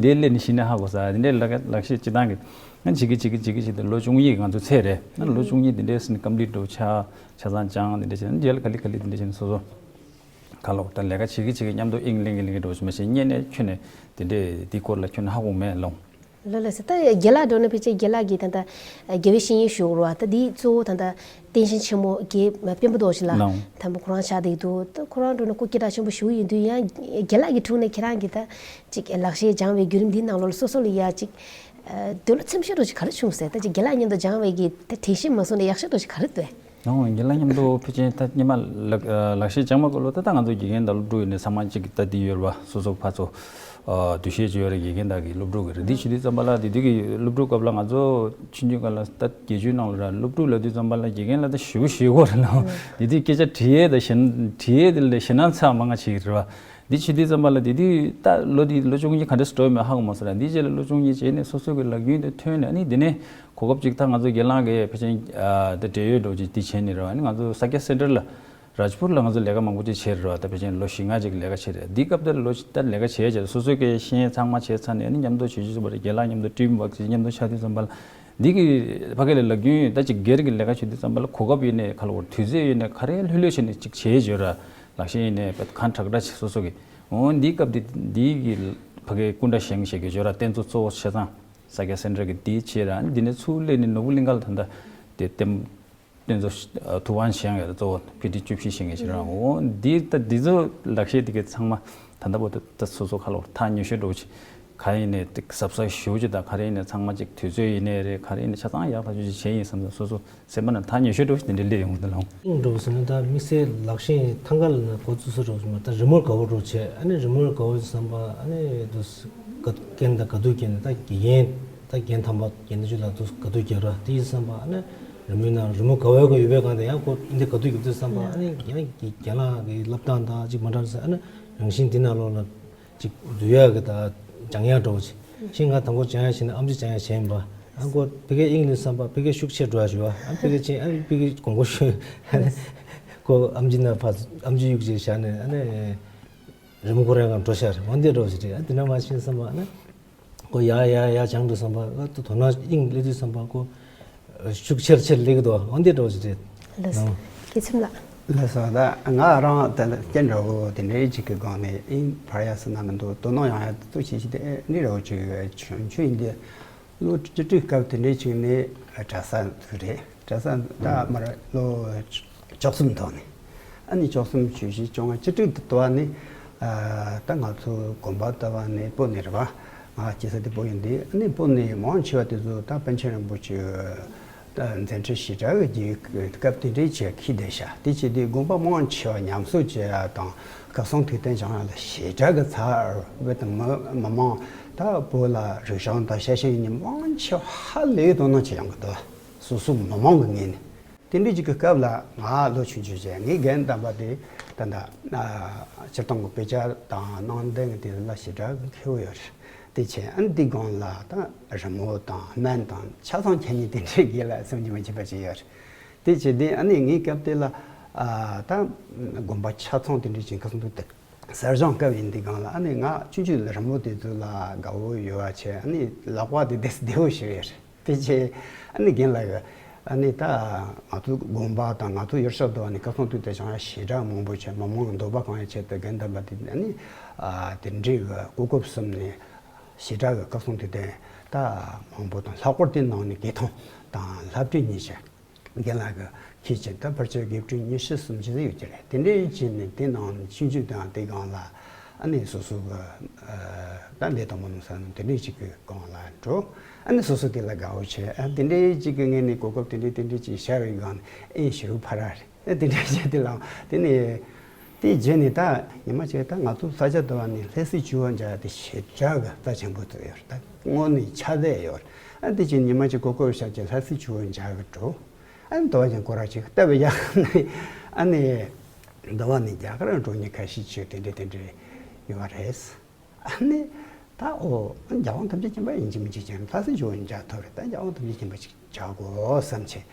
འདི་སླེབས་ནས་གཞི་ནས་ཧ་གོ་ས་དེ་འདྲའི་ལག་ལག་ཤེས་སྤྱི་བཏང་གི་ང་བྱེད་ཀྱི་བྱེད་ཀྱི་བྱེད་ཀྱི་བྱེད་དུས་ལོ་བཅུ་གཉིས་ང་ཚོ་ཚད་རེད། ང་ལོ་བཅུ་གཉིས་དེ་འདྲའི་སྲིད་ནས་ཀམ་པི་ལི་ཊི་འགྲོ་ཆ་ཆ་ཚང་སྦྱང་དེ་འདྲ་བྱས་ན་རྗེས་ལ་ག་ལེ་ག་ལེ་དེ་འདྲ་བྱས་ནས་སོ་སོ་ག་ལོག་ད་ལས་ཀ་བྱེད་ཀྱི་བྱེད་ཀྱི་མཉམ་དུ་ཨིང་ལེང་གི་ལེང་གི་འགྲོ་ཆ་མ་ཤེས་སྔོན་ནས་ཁྱོན་ནས་དེ་འདྲའི་དེའི་སྐོར་ལ་ཁྱོན་ནས་ཧ་གོ་མེད་ལོང་། ལགས་ལགས་སོ། ད་རྒན་ལགས་འགྲོ་ན་ཕལ་ཆེར་རྒན་ལགས་ཀྱིས་ད་ལྟ་དགེ་བའི་བཤེས་གཉེན་ཞུ་དགོས་རེད་བ། ད་འདི་གཙོ་བོ་ད་ལྟ་བསྟན་ཤིང་ཆེན་མོ་དགེ་སྤེན་པ་རྡོ་རྗེ་ལགས་ལོང་དམ་པ་ཁོ་རང་ཆགས་བསྡད་འདུག་ད་ཁོ་རང་འགྲོ་ན་སྐུ་སྐྱེ་གྲགས་ཆེན་པོ་ཞེ་པོ་ཡིན་དུས་ཡང་རྒན་ལགས་ཀྱི་དྲུང་ནས་ཁྱེད་རང་གིས་ད་ཅིག་ལག་ཤེས་སྦྱང་བའི་བརྒྱུད་རིམ་འདིའི་ནང་ལོགས་ལ་སོ་སོ་ལ་ཡ་ཅིག་འདོད་བློ་ཚིམ་ཤོས་འདྲ་ཅིག་ག་རེ་བྱུང་ཟེར། ད་ཅིག་རྒན་ལགས་མཉམ་དུ་སྦྱང་བའི་གི་ད་དྲན་ཤེས་མ་སོང་ན་ཡག་ཤོས་འདྲ་ཅིག་ག་རེ་འདུག་ནོ་རྒན་ལགས་མཉམ་དུ་ཕལ་ཆེར་ད་སྔོན་མ་ལག་ལག་ཤེས་སྦྱང་མ་དགོས་ལོ་ད་ལྟ་ང་ཚོ་དགེ་རྒན་དང་སློབ་ཕྲུག་ཡིན་ནའི་ཚང་མ་གཅིག་ད་འདི་ཡོད་རེད་བ། སོ་སོ་ཕར་ཚུར་འདུ་ཤེས་ཅིག་ཡོད་རེད། དགེ་རྒན་དང་གི་སློབ་ཕྲུག་གི་རེད། འདི་བྱེད་དུས་ཙམ་པ་ལ་དེ་དུས་ཀྱི་སློབ་ཕྲུག་སྐབས་ལ་ང་ཚོ་ཆུང་ཆུང་སྐབས་ལ་ད་བརྒྱད་ཅུའི་ནང་ལ་ར་སློབ་ཕྲུག་ལབ་དུས་ཙམ་པ་ལ་དགེ་རྒན་ལ་ད་ཞེ་པོ་ཞེ་པོ་རེད་ལ། དེ་དུས་སྐད་ཆ་དྲི་ཡས་དང་ཞེ་དྲི་ཡས་དེ་ལས་ཞེད་སྣང་ཚ་མང་ང་བྱེད་ཀྱི་རེད་བ། འདི་བྱེད་དུས་ཙམ་པ་ལ་དེ་དུས་ད་ལོ་དེ་ལོ་བཅུ་གཉིས་ག་འདྲ་སྤྲོ་མེད་ཧ་གོ་མ་སོང་ར། འདི་རྗེས་ལ་ལོ་བཅུ་གཉིས་རྗེས་ནས་སོ་སོ་གི་ལག་རྒྱུན་དེ་ཐོན་ནས་ཨ་ནི་དེ་ནས་གོ་སྐབས་ཅིག་ད་ང་ཚོ་རྒན་ལགས་ཀྱིས་ཕལ་ཆེར་ད་འབྲེལ་ཡོད་འགྲོ་ཅིག་འདི་བྱས་ནས་རེད་བ། ཨ་ནི་ང་ཚོ་ས་སྐྱ་སེན་ཊར་ལ་རཱཇ་པུར་ལ་ང་ཚོ་ལས་ཀ་མང་པོ་ཅིག་བྱས་རེད་བ། ད་ཕལ་ཆེར་ལོ་བཞི་ལྔ་ཅིག་ལས་ཀ་བྱས་རེད། འདི་སྐབས་དེར་ལོ་ད་ལས་ཀ་བྱས་བྱས་སོ་སོ་གི་ཤེས་ཡས་ཚང་མ་བྱས་ཚར་ནས་ཨ་ནི་མཉམ་དུ་བྱེད་ཆོག་པ་རེད། རྒན་ལགས་མཉམ་དུ་ཊིམ་ཝརཀ་བྱས་མཉམ་དུ་ཆགས་དུས་ཙམ་པ་ལ་འདི་གི་ཕ་གི་ལ་ལག་རྒྱུན་ད་ཅིག་སྒེར་གྱི་ལས་ཀ་བྱེད་དུས་ཙམ་པ་ལ་གོ་སྐབས་ཡོད་ནས་ག་ལ་བར་དུས་ཚོད་ཡོད་ནས་ག་རེ་ལྷོད་ལྷོད་བྱས་ནས་ཅིག་བྱས་ཡོད་ར། ལག་ཤེས་ཡིན་ནས་གང་དྲག་དྲག་བྱས་སོ་སོ་གི་འོ་འདིའི་སྐབས་འདི་འདི་གི་ཕ་གི་སྐུ་འདྲ་བཞེངས་བྱེད་དགོས་ཡོད་ར། རྟེན་གཙོ་གཙོ་བོ་བྱས་ཙང་ས་སྐྱ་སེན་ཊར་གི་འདི་བྱས་ར། འདི་ནས་ཚུར་སླེབས་ནས་ནོར་བུ་གླིང་ག་ལ་ད་ལྟ་དེ་རྟེན་རྟེན་གཙོ་ཐུབ་དབང་བཞེངས་ཡོད་ར། གཙོ་བོ་ཕི་ཊི་བཅུ་བཞི་བཞེངས་ཡོད་ར། འོ་འདི་ད་འདི་ཚོ་ལག་ཤེས་འདི་གི་ཚང་མ་ད་ལྟ་བར་དུ་ད་སོ་སོ་ཁ་ལོ་ཐག་ཉེ་ཤོས་འགྲོ་ཆེ་ག་ཡིན་ནས་གཟབ་གཟབ་ཞུ་ཅི་ད་ག་རེ་ཡིན་ནས་ཚང་མ་ཅིག་དུས་ཚོད་ཡིན་ནས་རེད། ག་རེ་ཡིན་ནས་ཆ་ཚང་ཡག་ཐག་ཆོད་ཅིག་བྱས་ཡིན་བསམ་ད་སོ་སོ་སེམས་པ་ནང་ཐག་ཉེ་ཤོས་འགྲོ་ཞིག་དེ་འདྲའི་སླེབས་ཡོང་གི་འདུག་ལགས། འགྲོ་ཟེར་ན་ད་དམིགས་བསལ་ལག་ཤེས་ཐང་ག་ལ་ན་གོ་ཚུགས་སུ་འགྲོ་ཟེར་ན་ད་རི་མོར་དགའ་བོ་འགྲོ་བྱས། ཨ་ནི་རི་མོར་དགའ་བོ་བསམ་པ་ཨ་ནི་དུ་རྒན་དང་དགའ་སྡུག་རྒྱན་ད་དགེ་རྒན་ད་རྒན་དམ་པ་རྒན་ད་ཅུ་ལ་དུ་དགའ་སྡུག་རྒྱན་ར་དེ་ཡིན་བསམ་པ་ཨ་ནི་རི་མོའི་ནང་རི་མོ་དགའ་བོའི་གོ་ཡོད་པའི་སྒང་དེ་ཡང་ཁོ་འདི་དགའ་སྡུག་རྒྱབ་དུས་བསམ་པ་ཨ་ནི་རྒན་རྒན་ལགས་ཀྱི་བསླབ་སྟངས་དང་ཅིག་མ་འདྲ་ཟེར། ཨ་ནི་རང་བཞིན་འདི་ནང་ལོགས་ལ་ཅིག་འཛུལ་ཡག་གི་ད་སྦྱང་ཡག་འགྲོ་བ་ཅིག་ཤིང་ང་དང་པོ་སྦྱང་ཡག་བྱས་ན་ཨམ་ཆི་སྦྱང་ཡག་བྱས་ཡིན་པ། ཨ་ཁོ་ཕ་གིའི་ཨིང་ལིཤ་བསམ་པ་ཕ་གིའི་ཤུགས་ཆེ་འགྲོ་ཡག་ཞུ་བ། ཨ་ཕ་གི་ཆེ་ཨ་ཕ་གི་དགོངས་པ་ཞུ། ཨ་ནི་ཁོ་ཨམ་ཆི་ན་ཕ་ཨམ་ཆི་གཡུག་ཅིག་བཞག་ནས་ཨ་ནི་རི་མོ་ཁོ་རང་གང་འགྲོ་ཤར་འོན་ཏེ་འགྲོ་ཞིག་རེད། ཨ་དེ་ན་མ་ཤེས་བསམ་པ་ཨ་ནི་ཁོ་ཡ་ཡ་ཡ་སྦྱང་འགྲོ་བསམ་པ་ཨ་དོ་ན་ཨིང་ལེ་དུས་བསམ་པ་ཁོ་ཤུགས་ཆེར་ཆེར་སླེབས་ཀྱི་འདུག་འོན་ཏེ་འགྲོ་ཞིག་རེད། ལགས་སོ། ཨ་སྐྱེ་ཚིམ་ལགས། ལགས་སོ། ད་ང་རང་དེ་ལ་སྐྱེ་འདྲ་བོ་དེ་འདྲའི་ཅིག་གི་སྒང་ནས་ཨིང་འཕར་ཡ་སྲིད་ན་མི་འདུག་དོ་སྣང་ཡང་ཡ་ཏོ་ཆེ་ཆེ་དེ་ཨེ་འདྲ་བོ་ཅིག་ཡོད་ཆུང་ཆུང་ཡིན་དེ། ལོ་བཅུ་དྲུག་སྐབས་དེ་འདྲའི་ཅིག་ནས་གྲྭ་ས་དུ་རེད། གྲྭ་ས་ད་མར་ལོ་བཅུ་གསུམ་ཐོག་ནས་ཨ་ནི་བཅུ་གསུམ་བཅུ་བཞི་བཅོ་ལྔ་བཅུ་དྲུག་དུ་དུ་བ་ནི་ད་ང་ཚོ་དགོན་པ་དུ་བ་ནས་སྤོ་ནས་རེད་བ། ང་སྐྱེ་ས་དེ་སྤོ་ཡིན་དེ་ཨ་ནི་སྤོ་ནས་མང་ཆེ་བ་དེ་ཚོ་ད་པཎ་ཆེན་རིན་པོ་ཆེ་ད་མཛད་འཕྲིན་ཞེ་དྲག་གི་རྒྱུད་སྐབས་དེ་འདྲའི་བྱས་ཁྱི་བསྡད་ཤག་དེ་བྱས་དུས་དགོན་པ་མང་ཆེ་བ་ཉམས་གསོ་བྱེད་ཡ་དང་སྐལ་བཟང་ཐུགས་རྟེན་བྱང་ཡ་ལ་ཞེ་དྲག་གི་ཚ་བའི་དང་མི་མི་མང་ད་བོད་ལ་རིག་གཞུང་དང་ཤེས་བྱ་ཡིན་ནི་མང་ཆེ་བ་ཧ་ལས་དོ་སྣང་བྱེད་ཡོང་གི་འདུག་སོ་སོ་མི་མང་གི་ངོས་ནས་དེ་འདྲའི་ཅིག་གི་སྐབས་ལ་ང་ལོ་ཆུང་ཆུང་བྱས་ངའི་རྒན་དམ་པ་དེ་ད་ལྟ་སྤྱིར་བཏང་གི་དཔེ་ཆ་དང་ནང་བསྟན་གི་དེ་ལ་ཞེ་དྲག་གི་མཁས་པོ་ཡོད་རེད། དེ་བྱས་ཨ་ནི་འདི་སྒང་ལ་ད་རི་མོ་དང་སྨན་དང་ཆ་ཚང་ཁྱེད་ཉིད་དེ་འདྲའི་དགེ་ལ་སེམས་ཀྱི་མ་མཁྱེན་པ་ཅིག་ཡོད་རེད། དེ་བྱས་དེ་ཨ་ནི་ངའི་སྐབས་དེ་ལ་ཨ་ད་དགོན་པ་ཆ་ཚང་དེ་འདྲའི་ཅིག་ཁ་སང་དུ་དེ་གསར་བཞེངས་སྐབས་ཡིན་འདི་སྒང་ལ་ཨ་ནི་ང་ཆུང་ཆུང་ལ་རི་མོ་དེ་ཚོ་ལ་དགའ་བོ་ཡོད་པ་བྱས་ཨ་ནི་ལག་པ་དེ་དེ་བདེ་བོ་ཞིག་ཡོད་རེད། དེ་བྱས་ཨ་ནི་རྒན་ལགས་ཀྱིས་ཨ་ནི་ད་ང་ཚོ་དགོན་པ་དང་ང་ཚོ་ཡུལ་ཤོག་དུ་ཨ་ནི་སྐལ་བཟང་ཐུགས་རྟེན་བྱང་ཡ་ཞེ་དྲག་མང་པོ་བྱས་མི་མང་འདོད་པ་གང་ཡང་བྱས་ཏེ་རྒན་དམ་པ་དེ་ཨ་ནི་ཨ་དེ་འདྲའི་གི་གོ་སྐབས་གསུམ་ནས་ཞེ་དྲག་གི་སྐལ་བཟང་ཐུགས་རྟེན་ ད་མང་པོ་དང་། ལྷག་པར་དེ་ནང་ནས་དགེ་མཐོང་དང་ལྷ་བྲིས་གཉིས་ཆ། རྒན་ལགས་ཀྱི་ཁྱེད་ཀྱི་ད་ཕལ་ཆེར་དགེ་བྲིས་ཉི་ཤུ་སུམ་ཅུ་ཡོད་ཀྱི་རེད། དེ་འདྲའི་བྱས་ནས་དེ་ནང་ཆུང་ཆུང་དང་དེ་སྒང་ལ་ཨ་ནི་སོ་སོ་གི་ད་ལས་དང་མ་ནུ་ས་ནུ་དེ་འདྲའི་ཅིག་གི་སྒང་ལ་འགྲོ། ཨ་ནི་སོ་སོ་དེ་ལ་དགའ་བོ་བྱས། ཨ་དེ་འདྲའི་ཅིག་གི་ངས་ནི་གོ་སྐབས་དེ་འདྲའི་དེ་འདྲའི་ཅིག་ཤར་བའི་སྒང་ནས་ཨེ་ཞེ་པོ་ཕ་ར་རེད། ཨ་དེ་འདྲའི་བྱས་དེ་ལ་དེ་ནས་དེ་རྗེས་ནས་ད་ཉི་མ་ཅིག་ད་ང་ཚོ་ས་ཆ་དུ་བ་ནས་ལྷ་སའི་ཆུ་བོ་འཇག་དེ་ཞེ་དྲག་གི་རྩ་ཆེན་པོ་དུ་ཡོད་རེད། ད་དངོས་གནས་ཆ་ཚད་ཡོད་རེད། ཨ་དེ་ཅིག་ཉི་མ་ཅིག་གོ་སྐབས་ཤར་ཅིག་ལྷ་སའི་ཆུ་བོ་འཇག་གི་འགྲོ། ཨ་ནི་འདི་བ་ཅན་སྐོར་ར་ཅིག་ལྟ་བུ་ཡག་ནི། ཨ་ནི་འདི་བ་ནི་རྒྱ་གར་འགྲོ་ཉི་ཁ་ཤས་ཅིག་དེ་འདྲ་དེ་འདྲ་ཡོད་རེད། ཨ་ནི་ད་ཨོ་རྒྱལ་དབང་ཐམས་ཅད་མཁྱེན་པ་ཡིན་གཅིག་མིན་གཅིག་ཅན་ལྷ་སའི་ཇོ་བོ་མཇལ་ཐུབ་རེད། ད་རྒྱལ་དབང་ཐམས་ཅད་མཁྱེན་པ་ཅིག་མཇལ་དགོས་བསམ་བྱས།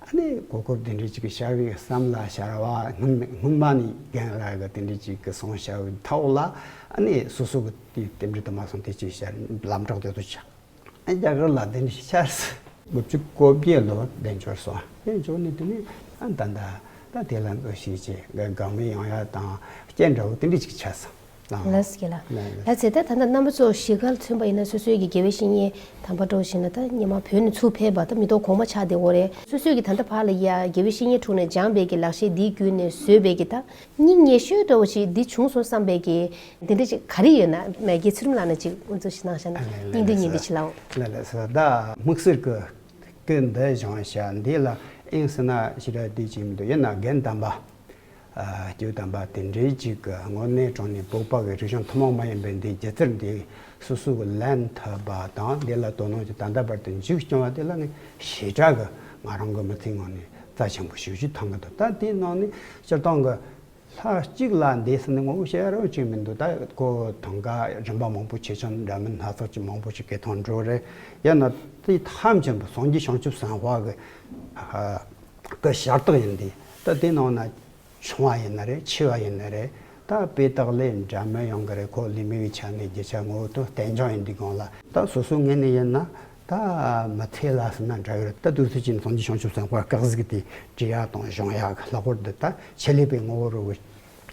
ཨ་ནི་གོ་སྐབས་དེ་འདྲ་ཅིག་ཤར་བའི་བསམ་ལ་ཤར་བ་སྔོན་སྔོན་མ་ནས་རྒན་ལགས་ཀྱི་དེ་འདྲ་ཅིག་གི་གསུང་བཤད་པའི་ཐོག་ལ། ཨ་ནི་སོ་སོ་གི་དེ་དེ་འདྲ་དུ་མ་སོང་དེ་ཅིག་ཤར་ལམ་གྲགས་དེ་ཚོ་ཆགས། ཨ་རྒྱ་གར་ལ་དེ་འདྲ་ཤར་སོང་། དགུ་བཅུ་གོ་བརྒྱད་ལོ་དེ་འབྱོར་སོང་། དེ་འབྱོར་ནས་དེ་ནས་ཨ་ད་ད་ད་དེ་ལ་འདུ་ཤེས་བྱས་དགའ་མོས་ཡོང་ཡ་དང་སྐྱེ་འདྲ་བོ་དེ་འདྲ་ཅིག་ཆགས་སོང་། ལགས་སོ། ལགས་སོ། ལགས་སོ། ད་ད་ལྟ་རྣམ་པ་ཚོ་གཞིས་ཀ་ལ་མཚོན་པ་ཡིན་ན་སོ་སོའི་གི་དགེ་བའི་བཤེས་གཉེན་དམ་པ་འདྲ་བོ་ཞིག་ན་ད་ཉི་མ་བོད་ནས་ཚུར་ཕེབས་པ་ད་མི་ཐོག་གོང་མ་ཆགས་བསྡད་ཡོད་རེད། སོ་སོའི་གི་ད་ལྟ་བར་ལ་ཡ་དགེ་བའི་བཤེས་གཉེན་དྲུང་ནས་སྦྱངས་པའི་གི་ལག་ཤེས་འདིའི་བརྒྱུད་ནས་བཟོས་པའི་གི་ད་སྙིང་ཉེ་ཤོས་འདྲ་བོ་ཞིག་འདི་བྱུང་སོང་བསམ་པའི་གི་འདི་འདྲ་ཅིག་ག་རེ་ཡོད་ན་མ་གི་ཚུལ་ཁྲིམས་ལགས་ནས་ཅིག་འུ་ཚོ་ཞིག་གནང་བཞག་ན། ཨ་ལེ་ལེ་སྙིང་འདོད་ལེ་སྙིང་འདོད་ཅིག་ལའོ། ལེ་ལེ་སོ། ད་དམིགས་བསལ་གི་སྐུ་འདི་བཞེངས་བྱ་འདི་ལ་ཨིན་སི་ན་ཞི་ར་དེ་ཅིག་མི་འདུག་ཡིན་ན་རྒན་དམ་པ། ཨ་སྐྱེས་བུ་དམ་པ་དེ་འདྲའི་ཅིག་གི་དངོས་གནས་དྲང་གནས་བོད་པ་གི་རིག་གཞུང་ཐུན་མོང་མ་ཡིན་པའི་འདི་སྒྱུ་རྩལ་འདི་སོ་སོ་གི་ལེན་ཐུབ་པ་དང་། འདི་ལ་དོ་སྣང་ཅིག་ད་ལྟ་བར་དུ་མཇུག་སྐྱོང་བ་དེ་ལ་ངས་ཞེ་དྲག་གི་ང་རང་གི་མི་ཚེའི་ངོས་ནས་རྩ་ཆེན་པོ་ཞེ་པོ་ཅིག་མཐོང་གི་འདུག་ད་དེའི་ནང་ནས་སྤྱིར་བཏང་གི་ལྷ་གཅིག་ལ་འདས་ཟིན་ནས་ངོ་བོ་ཤེས་རབ་ཅིག་མི་འདུག་ད་ཁོ་དང་ག་རིམ་པ་མང་པོ་ཆེ་ཆུང་འདྲ་མིན་སྣ་ཚོགས་ཀྱི་མང་པོ་ཞིག་གི་ཐོག་འགྲོ་རེད། ཡང་ན་དེ་ཐམས་ཅད་པོ་སངས་རྒྱས་བྱང་ཆུབ་སེམས་དཔའ་གི་ཨ་གི་ཞལ་རྟགས་ཡིན་ཏེ། ད་དེ་ནང་ན་ཆུང་བ་ཡིན་ན་རེད། ཆེ་བ་ཡིན་ན་རེད། ད་དཔེ་རྟགས་ལས་འདྲ་མིན་ཡོང་གི་རེད། ཁོ་ལི་མི་གི་ཆ་ནས་རྒྱུ་ཆ་ངོ་བོ་དུ་རྟེན་འབྱུང་ཡིན་དུས་སྒང་ལ། ད་སོ་སོ་ངོས་ནས་ཡིན་ན། ད་མི་ཚེ་ལ་ཟེར་ན་འདྲ་གི་རེད། ད་དུས་ཚོད་ཅིག་སངས་རྒྱས་བྱང་ཆུབ་སེམས་དཔའ་སྐག་ཟིག་དེ་བྲིས་ཡག་དང་སྦྱོང་ཡག་གི་ལྷག་པར་དུ་ད་ཆེད་ལས་པའི་ངོ་བོ་རུ་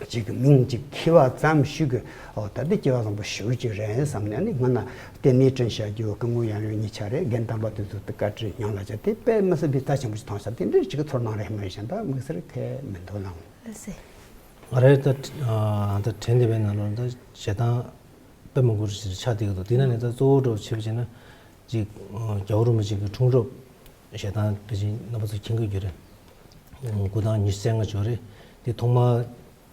ཅིག་གི་མིང་ཅིག་འཁྱེར་བ་ཙམ་ཞིག་གི། ཨོ་ད་འདི་སྐྱེ་བ་བཟང་པོ་ཞེ་པོ་ཅིག་རེད་བསམ་ནས། ཨ་ནི་སྔོན་ན་ལྟེ་གནས་བསྐྲུན་བྱ་རྒྱུ་སྐུ་ངོ་ཡང་ཡང་གཉིས་ཆ་རེད། རྒན་དམ་པ་དེ་ཚོ་དེ་བཀའ་དྲིན་ཡང་ལ་བྱ་དེ་དཔེ་མི་སྲིད་པའི་རྩ་ཆེན་པོ་ཞིག་མཐོང་ཤག་དེ་འདྲའི་ཅིག་གི་ཚོར་སྣང་རེད། མ་ཡིན་ཞིང་ད་དམིགས་བསལ་གལ་མི་འདུག་ལགས། ལགས་སེ། ང་རེ་ད་ཨ་ད་དྲན་བསྡད་པའི་ནང་ལོགས་ད་ཞལ་ཐང་དཔེ་མང་པོ་ཞིག་ཆགས་བསྡད་ཀྱི་འདུག་དེ་ནང་ནས་ད་གཙོ་བོ་འདྲ་བོ་བྱས་པ་བྱས་ན། ཅིག་རྒྱལ་བ་རིན་པོ་ཆེ་གི་འཁྲུངས་རབས་ཞལ་ཐང་ཕལ་ཆེར་རྣམ་པ་ཚོ་མཁྱེན་གྱི་ཡོད་རེད། སྐུ་ཐང་ཉི་ཤུ་རྩ་ལྔ་འབྱོར་རེད། དེ་ཐོག་མར་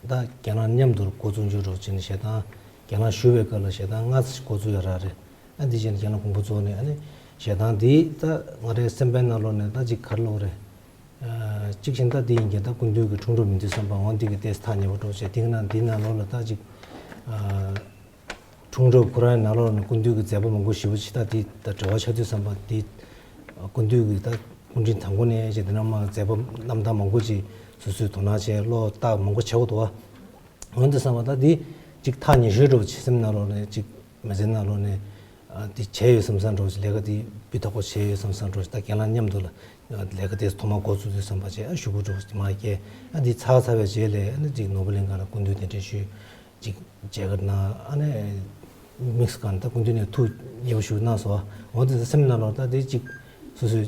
ད་རྒན་ལགས་མཉམ་དུ་འགོ་བཙུགས་རྒྱུ་འདྲ་བོ་བྱས་ནས་ཞལ་ཐང་རྒན་ལགས་བཞུགས་པའི་སྐབས་ལ་ཞལ་ཐང་ལྔ་ཙམ་འགོ་བཙུགས་ཡོད་ར་རེད། ཨ་འདི་བྱས་ནས་རྒན་ལགས་དགོངས་པ་རྫོགས་ནས། ཨ་ནི་ཞལ་ཐང་འདི་ད་ང་རའི་སེམས་པའི་ནང་ལོགས་ནས་ད་ཅིག་ག་རེ་ལབ་དགོས་རེད། ཨ་གཅིག་བྱས་ན་ད་འདི་ཡིན་གྱི་ད་སྐུ་མདུན་གྱི་འཁྲུངས་རབས་ཡིན་དུས་ཙམ་པ་འོ་འདི་གི་ཏོག་ཙམ་ཐག་ཉེ་པོ་འདྲ་བོ་བྱས། དེ་གི་ནང་འདི་ནང་ལོགས་ལ་ད་ཅིག་ཨ། འཁྲུངས་རབས་ཁོ་རང་ནང་ལོགས་ནས་སྐུ་མདུན་གྱི་མཛད་པ་མང་པོ་ཞེ་པོ་ཅིག་ད་དེ་ད་འབྲེལ་བ་ཆགས་དུས་ཙམ་པ་དེ། སྐུ་མདུན་གྱི་ད་སྐུ་ཕྲེང་དང་པོ་ནས་ཅིག་དེ་ནས་མར་མཛད་པ་རྣམ་ཐར་མང་པོ་ཅིག་སོ་སོས་དོ་སྣང་བྱས་ཀློག་བལྟ་མང་པོ་བྱས་པ་འདུག་བ། འོན་ཏེ་བསམ་པ་ད་དེ་ཅིག་ཐག་ཉེ་ཤོས་འདྲ་བོ་ཅིག་སེམས་ནང་ལོགས་ནས་ཅིག་མི་ཚེ་ནང་ལོགས་ནས་ཨ་དེ་བྱས་ཡོད་བསམ་བསམ་འདྲ་བོ་ཅིག་ལས་ཀ་དེ་སྤུས་དག་པོ་བྱས་ཡོད་བསམ་བསམ་འདྲ་བོ་ཅིག་ད་རྒན་ལགས་མཉམ་དུ་ལ་ལས་ཀ་དེ་ཐོག་མར་འགོ་བཙུགས་དུས་ཙམ་པ་བྱས་ཨ་ཞུ་སྐུལ་འདྲ་བོ་ཅིག་མར་བསྐྱལ། ཨ་དེ་ཚར་ཚར་བའི་རྗེས་ལ་ཨ་ནི་ཅིག་ནོར་བུ་གླིང་ཁ་ལ་སྐུ་མདུན་གདན་འདྲེན་ཞུས། ཅིག་མཇལ་ཁ་གནང་། ཨ་ནི་དམིགས་སུ་བཀར་ནས་ད་སྐུ་མདུན་ནས་ཐུགས་མཉེས་པོ་ཞིག་གནང་སོང་། འོ་དེ་ཚོ་སེམས་ནང་ལོགས་ད་དེ་ཅིག་སོ་སོའི་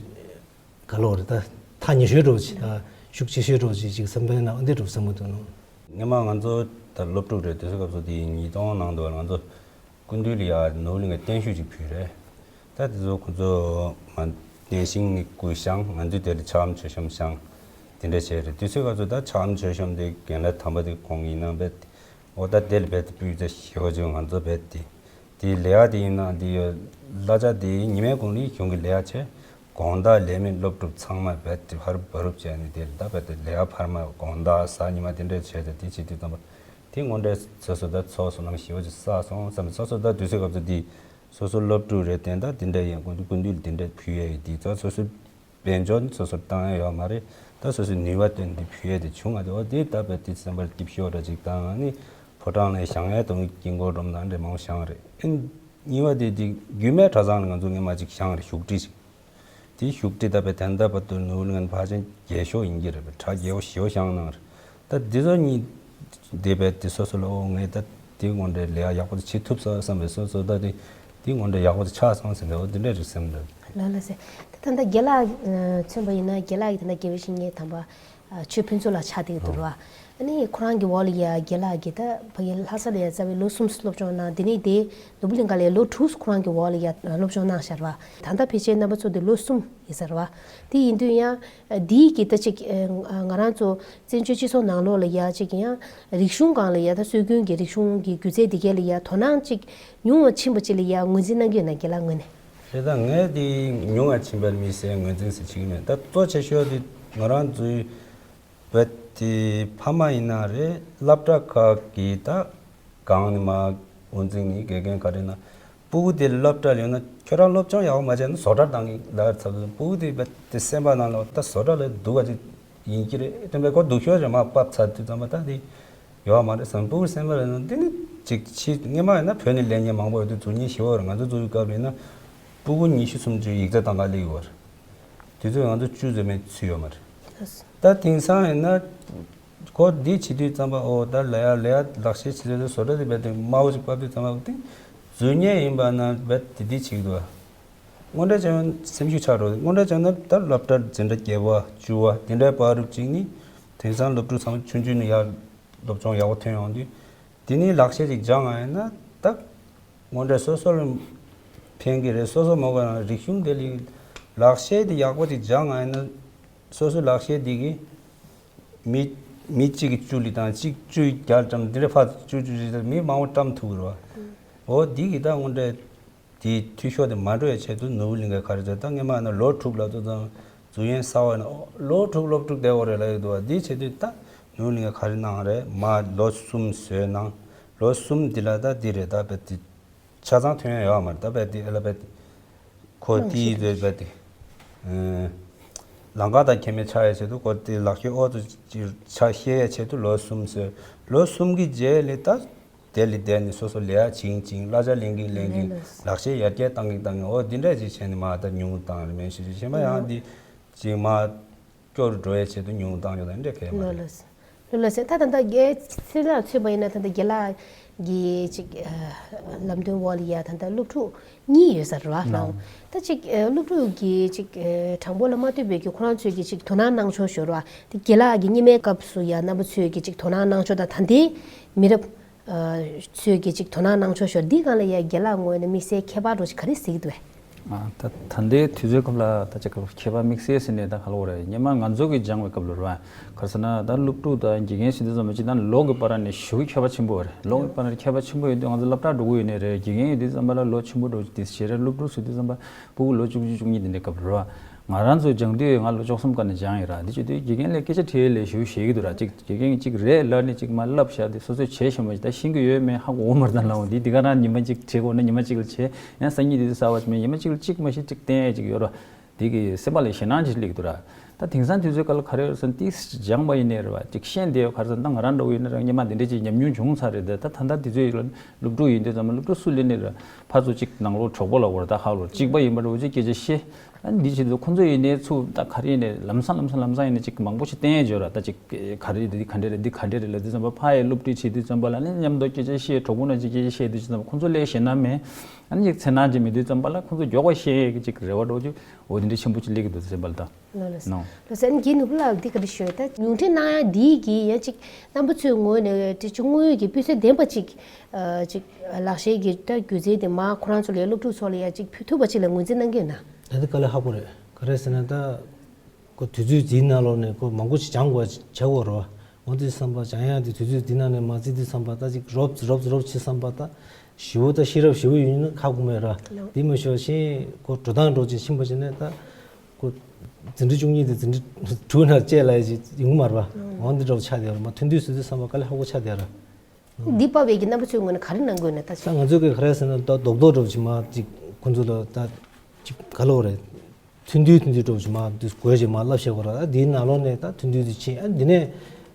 ག་ལོག་རེད། ད་ཐག་ཉེ་ཤོས་འདྲ་བོ་ཅིག་ད་ཤུགས་ཆེ་ཤོས་འདྲ་བོ་ཅིག་ཅིག་བསམ་པའི་ནང་འདི་འདྲ་བོ་བསམ་གྱི་འདུག་ནོ། སྔོན་མ་ང་ཚོ་ད་སློབ་ཕྲུག་རེད། དུས་ཚོད་སྐབས་སུ་དེ་ཉིས་སྟོང་ནང་དུ་ང་ཚོ་སྐུ་མདུན་ལ་ཡ་ནོར་བུ་གླིང་གི་བརྟན་བཞུགས་ཅིག་ཕུལ་རེད། ད་དེ་ཚོ་ཁོ་ཚོ་མ་བརྟན་ཞིང་ནི་སྐུ་བཞེངས། ང་ཚོས་དེ་ལ་ཕྱག་ལམ་མཆོད་བཤམས་བཞེངས། དེ་འདྲ་བྱས་རེད། དུས་ཚོད་སྐབས་སུ་ད་ཕྱག་ལམ་མཆོད་བཤམས་དེ་རྒན་ལགས་དམ་པ་དེ་དགོངས་ཡིན་ནམ་བས། འོ་ད་དེ་ལ་རྦད་དེ་སྤུས་ཚད་ཞེ་པོ་ཅིག་ང་ཚོ་རྦད་དེ། དེའི་ལས་ཀ་དེ་ཡིན་ན་དེ་ཡོད། གླ་ཆ་དེ་ཉི་མའི་གུང་ལ་གཞུང་གི་ལས་ཀ་བྱས། དགོང་དག་ལས་མེད་སློབ་ཕྲུག་ཚང་མ་རྦད་དེ་ཕར་བ་རུབ་བྱས་ནས་དེ་ལ་ད་རྦད་དེ་ལས་ཀ་ཕར་མ་དགོང་དག་གཟའ་ཉི་མ་དེ་འདྲ་བྱས་ཏེ་དེ་བྱེད་དུས་ཙམ་པ་དེ་དངོས་འབྲེལ་སོ་སོ་ད་ཚོགས་བསོད་ནམས་ཞེ་པོ་ཅིག་བསགས་སོང་བསམ། སོ་སོ་ད་དུས་ཚོད་སྐབས་སུ་དེ་སོ་སོ་སློབ་ཕྲུག་རེད་དེ། ད་དེ་འདྲ་ཡིན་སྐུ་མདུན་སྐུ་མདུན་ལ་དེ་འདྲ་ཕུལ་ཡས་ཡོད་དེ་ད་སོ་སོ། དཔལ་འབྱོར་ནི་སོ་སོར་བཏང་ཡ་ཡོད་མ་རེད། ད་སོ་སོའི་ནུས་པ་བཏོན་ཏེ་ཕུལ་ཡ་དེ་བྱུང་ང་། དེ་འོ་དེ་ད་རྦད་དེ་སེམས་པར་སྐྱིད་ཤོས་འདྲ་ཅིག་དང་། ཨ་ནི་ཕོ་བྲང་ལ་བཞེངས་ཡ་དང་དཀྱིལ་འཁོར་སྒྲོམ་དང་འདྲ་མང་པོ་བཞེངས་རེད། ཨ་ནི་གཉིས་པ་དེ་དེ་རྒྱུད་སྨད་གྲྭ་ཚང་ལ་ང་ཚོ་སྔོན་མ་ཅིག་བཞེངས་རེད། བཞུགས་ཁྲི་ཅིག་དེ་བཞུགས་ཁྲི་ད་རྦད་དེ་ད་བར་དུ་ནོར་བུ་གླིང་ཕལ་ཆེར་རྒྱས་ཤོས་ཡིན་གྱི་རེད་པས། གྲྭ་རྒྱས་པོ་ཞེ་པོ་བཞེངས་གནང་རེད། ད་འདི་ཚོ་གཉིས་དེ་རྦད་དེ་སོ་སོ་ལ་ཨོ་ངས་ད་དེ་དངོས་འབྲེལ་ལས་ཀ་ཡག་པོ་བྱེད་ཐུབ་ས་བསམ་པའི་སོ་སོ་ད་དེ་ འདི་དངོས་འབྲེལ་ཡག་པོ་ཆགས་སོང་ཟེར་འདུག་འདི་འདྲ་ཅིག་སེམས་འདུག་ལགས་ལགས་སེ། ད་ད་ལྟ་རྒན་ལགས་མཚོན་པ་ཡིན་ན་རྒན་ལགས་ཀྱིས་ད་ལྟ་དགེ་བའི་བཤེས་གཉེན་དམ་པ་ཆོས་ཕུན་ཚོགས་ལགས་ཆགས་བསྡད་ཀྱི་འདུག་ར། ཨ་ནི་ཁོ་རང་གི་འོག་ལ་ཡ་རྒན་ལགས་ཀྱིས་ད་ཕ་གི་ལྷ་ས་ལ་ཡ་རྩ་བའི་ལོ་གསུམ་སློབ་སྦྱོང་གནང་། དེ་ནས་དེ་ནོར་བུ་གླིང་ག་ལ་ཡ་ལོ་དྲུག་ཁོ་རང་གི་འོག་ལ་ཡ་སློབ་སྦྱོང་གནང་ཤག་ར། ད་ལྟ་ཕལ་ཆེར་རྣམ་པ་ཚོ་དེ་ལོ་གསུམ་ཡིན་ས་ར་བ། དེ་ཡིན་དུས་ཡང་འདིའི་གི་ད་ཅིག་ང་རང་ཚོ་བཙན་བྱོལ་སྤྱི་ཚོགས་ནང་ལོགས་ལ་ཡ་ཅིག་ཡང་རིག་གཞུང་སྒང་ལ་ཡ་ད་སྲོལ་རྒྱུན་གྱི་རིག་གཞུང་གི་སྒྱུ་རྩལ་འདི་གས་ལ་ཡ་དོ་སྣང་ཅིག་ཉུང་བ་ཕྱིན་པ་ཅིག་ལ་ཡ་ངོས་འཛིན་གནང་གི་ཡོད་ན་རྒན་ལགས་ངོས་ནས། རེད། ད་ངས་དེ་ཉུང་བ་ཕྱིན་པ་མི་སེ་ངོས་འཛིན་ཟེར་བྱེད་ཀྱི་མེད། ད་གཙོ་ཆེ་ཤོས་དེ་ང་རང་ཚོའི་བོད་དེ་ཕ་མ་ཡིན་ན་རེད། སློབ་གྲྭ་ཁག་གི་ད་གང་ནས་མ་འོ་འཛིན་ནི་དགེ་རྒན་ག་རེ་ན་སྤུ་གུ་དེ་སློབ་གྲྭ་ཡོད་ན་ཁྱོད་རང་སློབ་སྦྱོང་ཡག་པོ་མ་བྱས་ན་བཟོ་གྲྭར་བཏང་གི་ལ་ཚབ་སྤུ་གུ་དེ་བོད་དེ་སེམས་པ་ནང་ལ་ད་བཟོ་གྲྭ་ལ་སྡུག་པ་ཅིག་ཡིན་གྱི་རེད། དེ་འདྲ་ཁོ་སྡུག་ཤོས་རེད་མ་ཕབ་ཚར་དུས་ཙམ་པ་ད་དེ་ཡོད་མ་རེད་བསམ། སྤུ་གུ་སེམས་པ་ལ་ན་འདི་ནི་ཅིག་ཕྱི་སྔོན་མ་ཡིན་ན་བོད་ནས་སླེབས་མཁན་མང་པོ་ཡོད་དུས་འཛུལ་མཁན་ཞེ་པོ་རེད། ང་ཚོ་འཛུལ་བའི་སྐབས་ཡིན་ན་སྤུ་གུ་ཉི་ཤུ་སུམ་ཅུ་ཡིག་ཚད་གཏོང་ག་སླེབས་ཡོད་རེད། དུས་ཚོད་ང་ཚོ་བཅུ་ཙམ་མེད་ཚུད་ཡོད་མ་རེད། ད་དེང་སང་ཡིན་ན་ཁོ་འདི་བྱེད་དུས་ཙམ་པ་ཨོ་ད་ལ་ཡ་ལ་ཡ་ལག་ཤེས་བྱེད་དུས་བཟོ་གྲྭ་དེ་རྦད་དེ་དམའ་བོ་ཅིག་ཕབ་དུས་ཙམ་པ་དེ་འཛུལ་མཁན་ཡིན་པ་ན་རྦད་དེ་འདི་བྱེད་ཀྱི་འདུག་དངོས་འབྲེལ་བྱས་ན་སེམས་ཤུགས་ཆག་འགྲོ། དངོས་འབྲེལ་བྱས་ན་ད་སློབ་གྲྭ་འཛིན་གྲྭ་བརྒྱད་པ་བཅུ་པ་དེ་འདྲའི་བར་རུ་གཅིག་ནི་དེང་སང་སློབ་ཕྲུག་ཚང་མ་ཆུང་ཆུང་ནས་ཡར་སློབ་སྦྱོང་ཡག་པོ་ཐོན་ཡོང་དུས་དེ་ནི་ལག་ཤེས་ཅིག་སྦྱང་ཡ་ཡིན་ན་ད་དངོས་འབྲེལ་སོ་སོ་ལ་ཕན་གྱི་རེད། སོ་སོ་མ་གོ་ཡང་རིག་གཞུང་དེ་ལ་ལག་ཤེས་དེ་ཡག་པོ་ཅིག་སྦྱང་ཡ་ཡིན་ན་སོ་སོའི་ལག་ཤེས་དེ་གིས་མི་མི་གཅིག་གིས་བཅུ་ལ་དང་གཅིག་བཅུ་བརྒྱ་བཀྲམ་འདི་འདྲ་ཕར་བཅུ་བཅུ་བཅུ་མི་མང་པོ་བཀྲམ་ཐུབ་ཀྱི་རེད་བ། འོ་འདི་གིས་ད་དངོས་འབྲེལ་དེའི་འཐུས་ཤོར་དེ་མ་འགྲོ་བའི་ཆེད་དུ་ནོར་བུ་གླིང་ག་ག་རེ་བྱས། ད་སྔོན་མ་ན་ལོ་དྲུག་ལ་ཚོ་ཙང་འཛུལ་ཡན་གསར་བ་ཡིན་ན་ཨོ་ལོ་དྲུག་སློབ་ཕྲུག་བསྡད་ཡོད་རེད་ལབ་ཀྱི་འདུག་བ། འདིའི་ཆེད་དུ་ད་ནོར་བུ་གླིང་ག་ག་རེ་གནང་རེད། མ་ལོ་གསུམ་བཟོས་གནང་། ལོ་གསུམ་འདི་ལ་ད་འདི་རེད། ད་བེད་དེ་ཆ་ཚང་ཐོན་ཡ་ཡོད་མ་རེད། ད་བེད་དེ་ཨེ་ལ་བེད་དེ་ཁོ་དེའི་བེད་བེད་དེ་ལམ་ཁ་དང་ཁྱད་མེད་ཆགས་ཡའི་ཆེད་དུ་ཁོ་དེ་ལག་ཤེས་ཨོ་ཚོ་ཆ་ཤེས་ཡའི་ཆེད་དུ་ལོ་གསུམ་བཟོས། ལོ་གསུམ་གྱི་རྗེས་ལ་ད། དེ་ལས་བསྡད་ནས་སོ་སོ་ལས་ཀ་བྱིང་བྱིང་གླ་ཆ་ལེན་གིན་ལེན་གིན་ལེན་ལེན། ལག་ཤེས་ཡར་རྒྱས་བཏང་གིན་བཏང་གིན་འོ་འདི་འདྲ་ཅིག་བྱས་ནས་མ་ད་ཉུང་བཏང་རེད། མེད་ཤེས་ཤེས་མ་ཡང་འདི་ཅིག་མ་སྐྱོ་རུ་འགྲོ་ཡའི་ཆེད་དུ་ཉུང་བཏང་ཡོད་ད་འདི་འདྲ་གས་མ་ལོ་རེད། ལོ་ལོ་ཟེར་ལོ་ལོ་ཟེར་ད་ད་ད་རྒན་ཚེ་རིང་ལགས་མཚོན་པ་ཡིན་ན་ད་ད་རྒན་ལགས་ཀྱི་ཅིག་ལམ་སྟོན་འོག་ལ་ཡ་ད་ད་སློབ་ཕྲུག་གཉིས་ཡོད་ས་རེད་བ། ལགས། ད་ཅིག་སློབ་ཕྲུག་གི་ཅིག་དྲང་པོ་ལ་མ་ལྟོས་པའི་གི་ཁོ་རང་ཚོས་ཀྱི་ཅིག་དོ་སྣང་གནང་ཕྱོགས་ཤོར་བ་དེ་རྒན་ལགས་ཀྱི་སྔོན་མའི་སྐབས་སུ་ཡ་རྣམ་པ་ཚོས་ཀྱི་ཅིག་དོ་སྣང་གནང་ཕྱོགས་དང་ད་ལྟའི་མི་རབས་ཚོས་ཀྱི་ཅིག་དོ་སྣང་གནང་ཕྱོགས་ཤོར་འདི་སྒང་ལ་ཡ་རྒན་ལགས་ངོས་ནས་དམིགས་བསལ་ཁྱད་པར་འདྲ་ཞིག་ག་རེ་གཟིགས་འདུག་བས། ད་ད་ལྟའི་དུས་ཚོད་སྐབས་ལ་ད་ཅིག་ཁྱད་པར་དམིགས་བསལ་ཟེར་ནས་ད་ག་ལ་འོ་རེད། སྔོན་མ་ང་ཚོ་གི་སྦྱང་བའི་སྐབས་ལ་རེད་བ། ག་རེ་ཟེར་ན་ད་སློབ་ཕྲུག་དང་དགེ་རྒན་ཟེར་དུས་ཙམ་པ་ཅིག་ད་ལོ་གི་བར་ནས་ཞེ་པོ་ཁྱད་པར་ཆེན་པོ་རེད། ལོ་གི་བར་ནས་ཁྱད་པར་ཆེན་པོ་ཡོད་དུས་ང་ཚོ་སློབ་གྲྭ་འགྲོ་གི་ཡོད་ནའི་རེད། དགེ་རྒན་ཡོད་དུས་ཙམ་པ་ལ་ལོ་ཆེན་པོ་འགྲོ་དེ་ཞེ་རེད། སློབ་ཕྲུག་ཟེར་དུས་ཙམ་པ་སྤུ་གུ་ལོ་བཅུ་གཅིག་བཅུ་གཉིས་དེ་འདྲའི་སྐབས་རེད་བ། ང་རང་ཚོ་སྦྱང་དུས་ང་ལོ་བཅུ་གསུམ་སྐབས་ནས་སྦྱངས་ཡོད་ར། དེ་བྱེད་དུས་དགེ་རྒན་ལ་སྐད་ཆ་དྲིས་ལས་ཞེ་པོ་ཞེད་ཀྱི་འདུག་ར། ཅིག་དགེ་རྒན་གྱིས་ཅིག་རེད་ལབ་ནས་ཅིག་མར་ལབ་བཞག་དེ་སོ་སོས་བྱས་ཤེས་མ་ཤེས་ད་ཤེས་ཀྱི་ཡོད་མེད་ཧ་གོ་མ་རེད། ད་ལའང་དེ་དེ་ག་རང་ཉི་མ་གཅིག་བྱེད་དགོས་ན་ཉི་མ་གཅིག་ལ་བྱེད་ཡང་སང་ཉིན་དེ་དུས་གསར་པ་ཞིག་མེད། ཉི་མ་གཅིག་ལ་གཅིག་མ་ཤེས་གཅིག་བསྟན་ཡས་ཅིག་ཡོད་ར། དེ་གི་སེམས་པ་ལ་ཞེད་སྣང་ཅིག་སླེབས་འདུག་ར། ད་དེང་སང་དུས་ཚོད་སྐབས་ལ་ག་རེ་རེད་ཟེར་ན་ཏིག་སྦྱངས་པ་ཡིན་ནའི་རེད་བ། ཅིག་ཤེས་བསྡད་ཡོད་ག་རེ་ཟེར་ན་ད་ང་རང་འདྲ་བོ་ཡིན་ན་རང་སྔོན་མ་དེ་འདྲས་ཅིག་ཉམས་མྱོང་བྱུང་ཚར་རེད། ད་ད་ད་ལྟ་དུས་ཚོད་ཡིན་ན་སློབ་ཕྲུག་ཡིན་དུས་ཙམ་པ་སློབ་ཕྲུག་སུ་སླེབས་ནའི་རེད། ཕར་ཚུར་ཅིག་ནང་ལོགས་གྲོགས་པོ་ལབ་དགོས་རེད། ད་ཧ་ལོ་གཅིག་པ་ཡིན་པ་འདྲ་བོ་ཅིག་སྐད་ཆ་བཤད། ཨ་ནི་འདི་བྱེད་དུས་ཁོ་ཚོ་ཡིན་ནའི་ཚུར་ད་ག་རེ་ཡིན་ནའི་ལམ་སང་ལམ་སང་ལམ་སང་ཡིན་ནའི་ཅིག་མང་པོ་ཞིག་བསྟན་ཡས་བརྗོད་ར། ད་ཅིག་ག་རེ་རེད། འདི་ག་འདྲ་རེད། འདི་ག་འདྲ་རེད་ལབ་དུས་ཙམ་པ་ཕ་ཡི་སློབ་ཁྲིད་བྱེད་དུས་ཙམ་པ་ལ་ནི་མཉམ་དུ་སྐད་ཆ་བཤད། གྲོགས་པོ་ནང་ཅིག་སྐད་ཆ་བཤད་དུས་ཙམ་པ་ཁོ་ཚོ་ལས་ཞེད་སྣང་མེད། ཨ་ནི་ཅིག་འཚེར་སྣང་ཅིག་མེད་དུས་ཙམ་པ་ལ་ཁོ་ཚོ་མགྱོགས་པ་ཤེས་ཡས་ཀྱི་ཅིག་རེ་བ་འདྲ་བོ་ཅིག་འོ་དེ་འདྲ་ཆེན་པོ་ཅིག་སླེབས་ཀྱི་འདུག་སེམས་པ་ལ་ད། ལགས་ལགས་སོ། ནོ། ལགས་སོ། ཨ་ནི་རྒན་ནོར་བུ་ལགས་འདི་ག་རེ་ཞུ་ད་ཉུང་འཕྲི་གནང་ཡ་འདིའི་གི་ཡ་ཅིག་རྣམ་པ་ཚོའི་ངོས་ནས་དེ་ཅིག་དངོས་ཡོད་ཀྱི་སྤུས་ཚད་ལྡན་པ་ཅིག་ཨ་ཅིག་ལག་ཤེས་ཀྱི་ད་སྒྱུ་རྩལ་དེ་མ་ཁོ་རང་ཚོ་ལ་སློབ་ཕྲུག་ཚོ་ལ་ཡ་ཅིག་ཕུལ་ཐུབ་པ་ཅིག་ལ་ངོས་འཛིན་གནང་གི་ཡོད་ན། ད་འདི་དཀའ་ལས་ཁག་པོ་རེད། ག་རེ་ཟེར་ན་ད་ཁོ་དུས་ཚོད་འདིའི་ནང་ལོགས་ནས་ཁོ་མང་པོ་ཞིག་སྦྱང་དགོས་བྱ་དགོས་རེད་བ། འོ་དེ་བསམ་པ་སྦྱང་ཡ་དེ་དུས་ཚོད་འདི་ནང་ནས་མ་བརྩི་དུས་བསམ་པ་ད་ཅིག་རོབ་རོབ་རོབ་བྱེད་བསམ་པ་ད་ཞེ་པོ་ད་ཤེས་རབ་ཞེ་པོ་ཡོད་ན་ཁག་པོ་མེད་ར། དེ་མ་ཤོར་ཤེས་ཁོ་འགྲོ་སྟངས་འགྲོ་ཅིག་ཕྱིན་པ་བྱས་ནས་ད་ཁོ་འཛིན་གྲྭ་བཅུ་གཉིས་དེ་འཛིན་གྲྭ་དྲུག་ནང་བཅད་ལ་ཡ་ཅིག་ཡོང་གི་མ་རེད་བ། འོ་འདི་འདྲ་བོ་ཆགས་བསྡད་ར། མ་ཐོན་དུས་ཟེར་དུས་བསམ་པ་དཀའ་ལས་ཁག་པོ་ཆགས་བསྡད་ར། འདི་པ་བས་ཀྱི་རྣམ་པ་ཚོའི་ངོས་ནས་ག་རེ་གནང་དགོས་ན་ད་ད་ང་ཚོས་ཀྱི་ག་རེ་ཟེར་ན་ད་རྡོག་རྡོག་འགྲོ་ཅིག་མ་ཅིག་ཁོང་ཚོ་ལ་ད་ཅིག་ག་ལོ་རེད། ཐུན་དུས་ཐུན་དུས་འགྲོ་ཅིག་མ་དུས་གོས་ཅིག་མ་བསླབ་བྱེད་དགོས་ར། ད་འདིའི་ནང་ལོགས་ནས་ད་ཐུན་དུས་དུ་ཕྱིན་ཨ་འདི་ནས་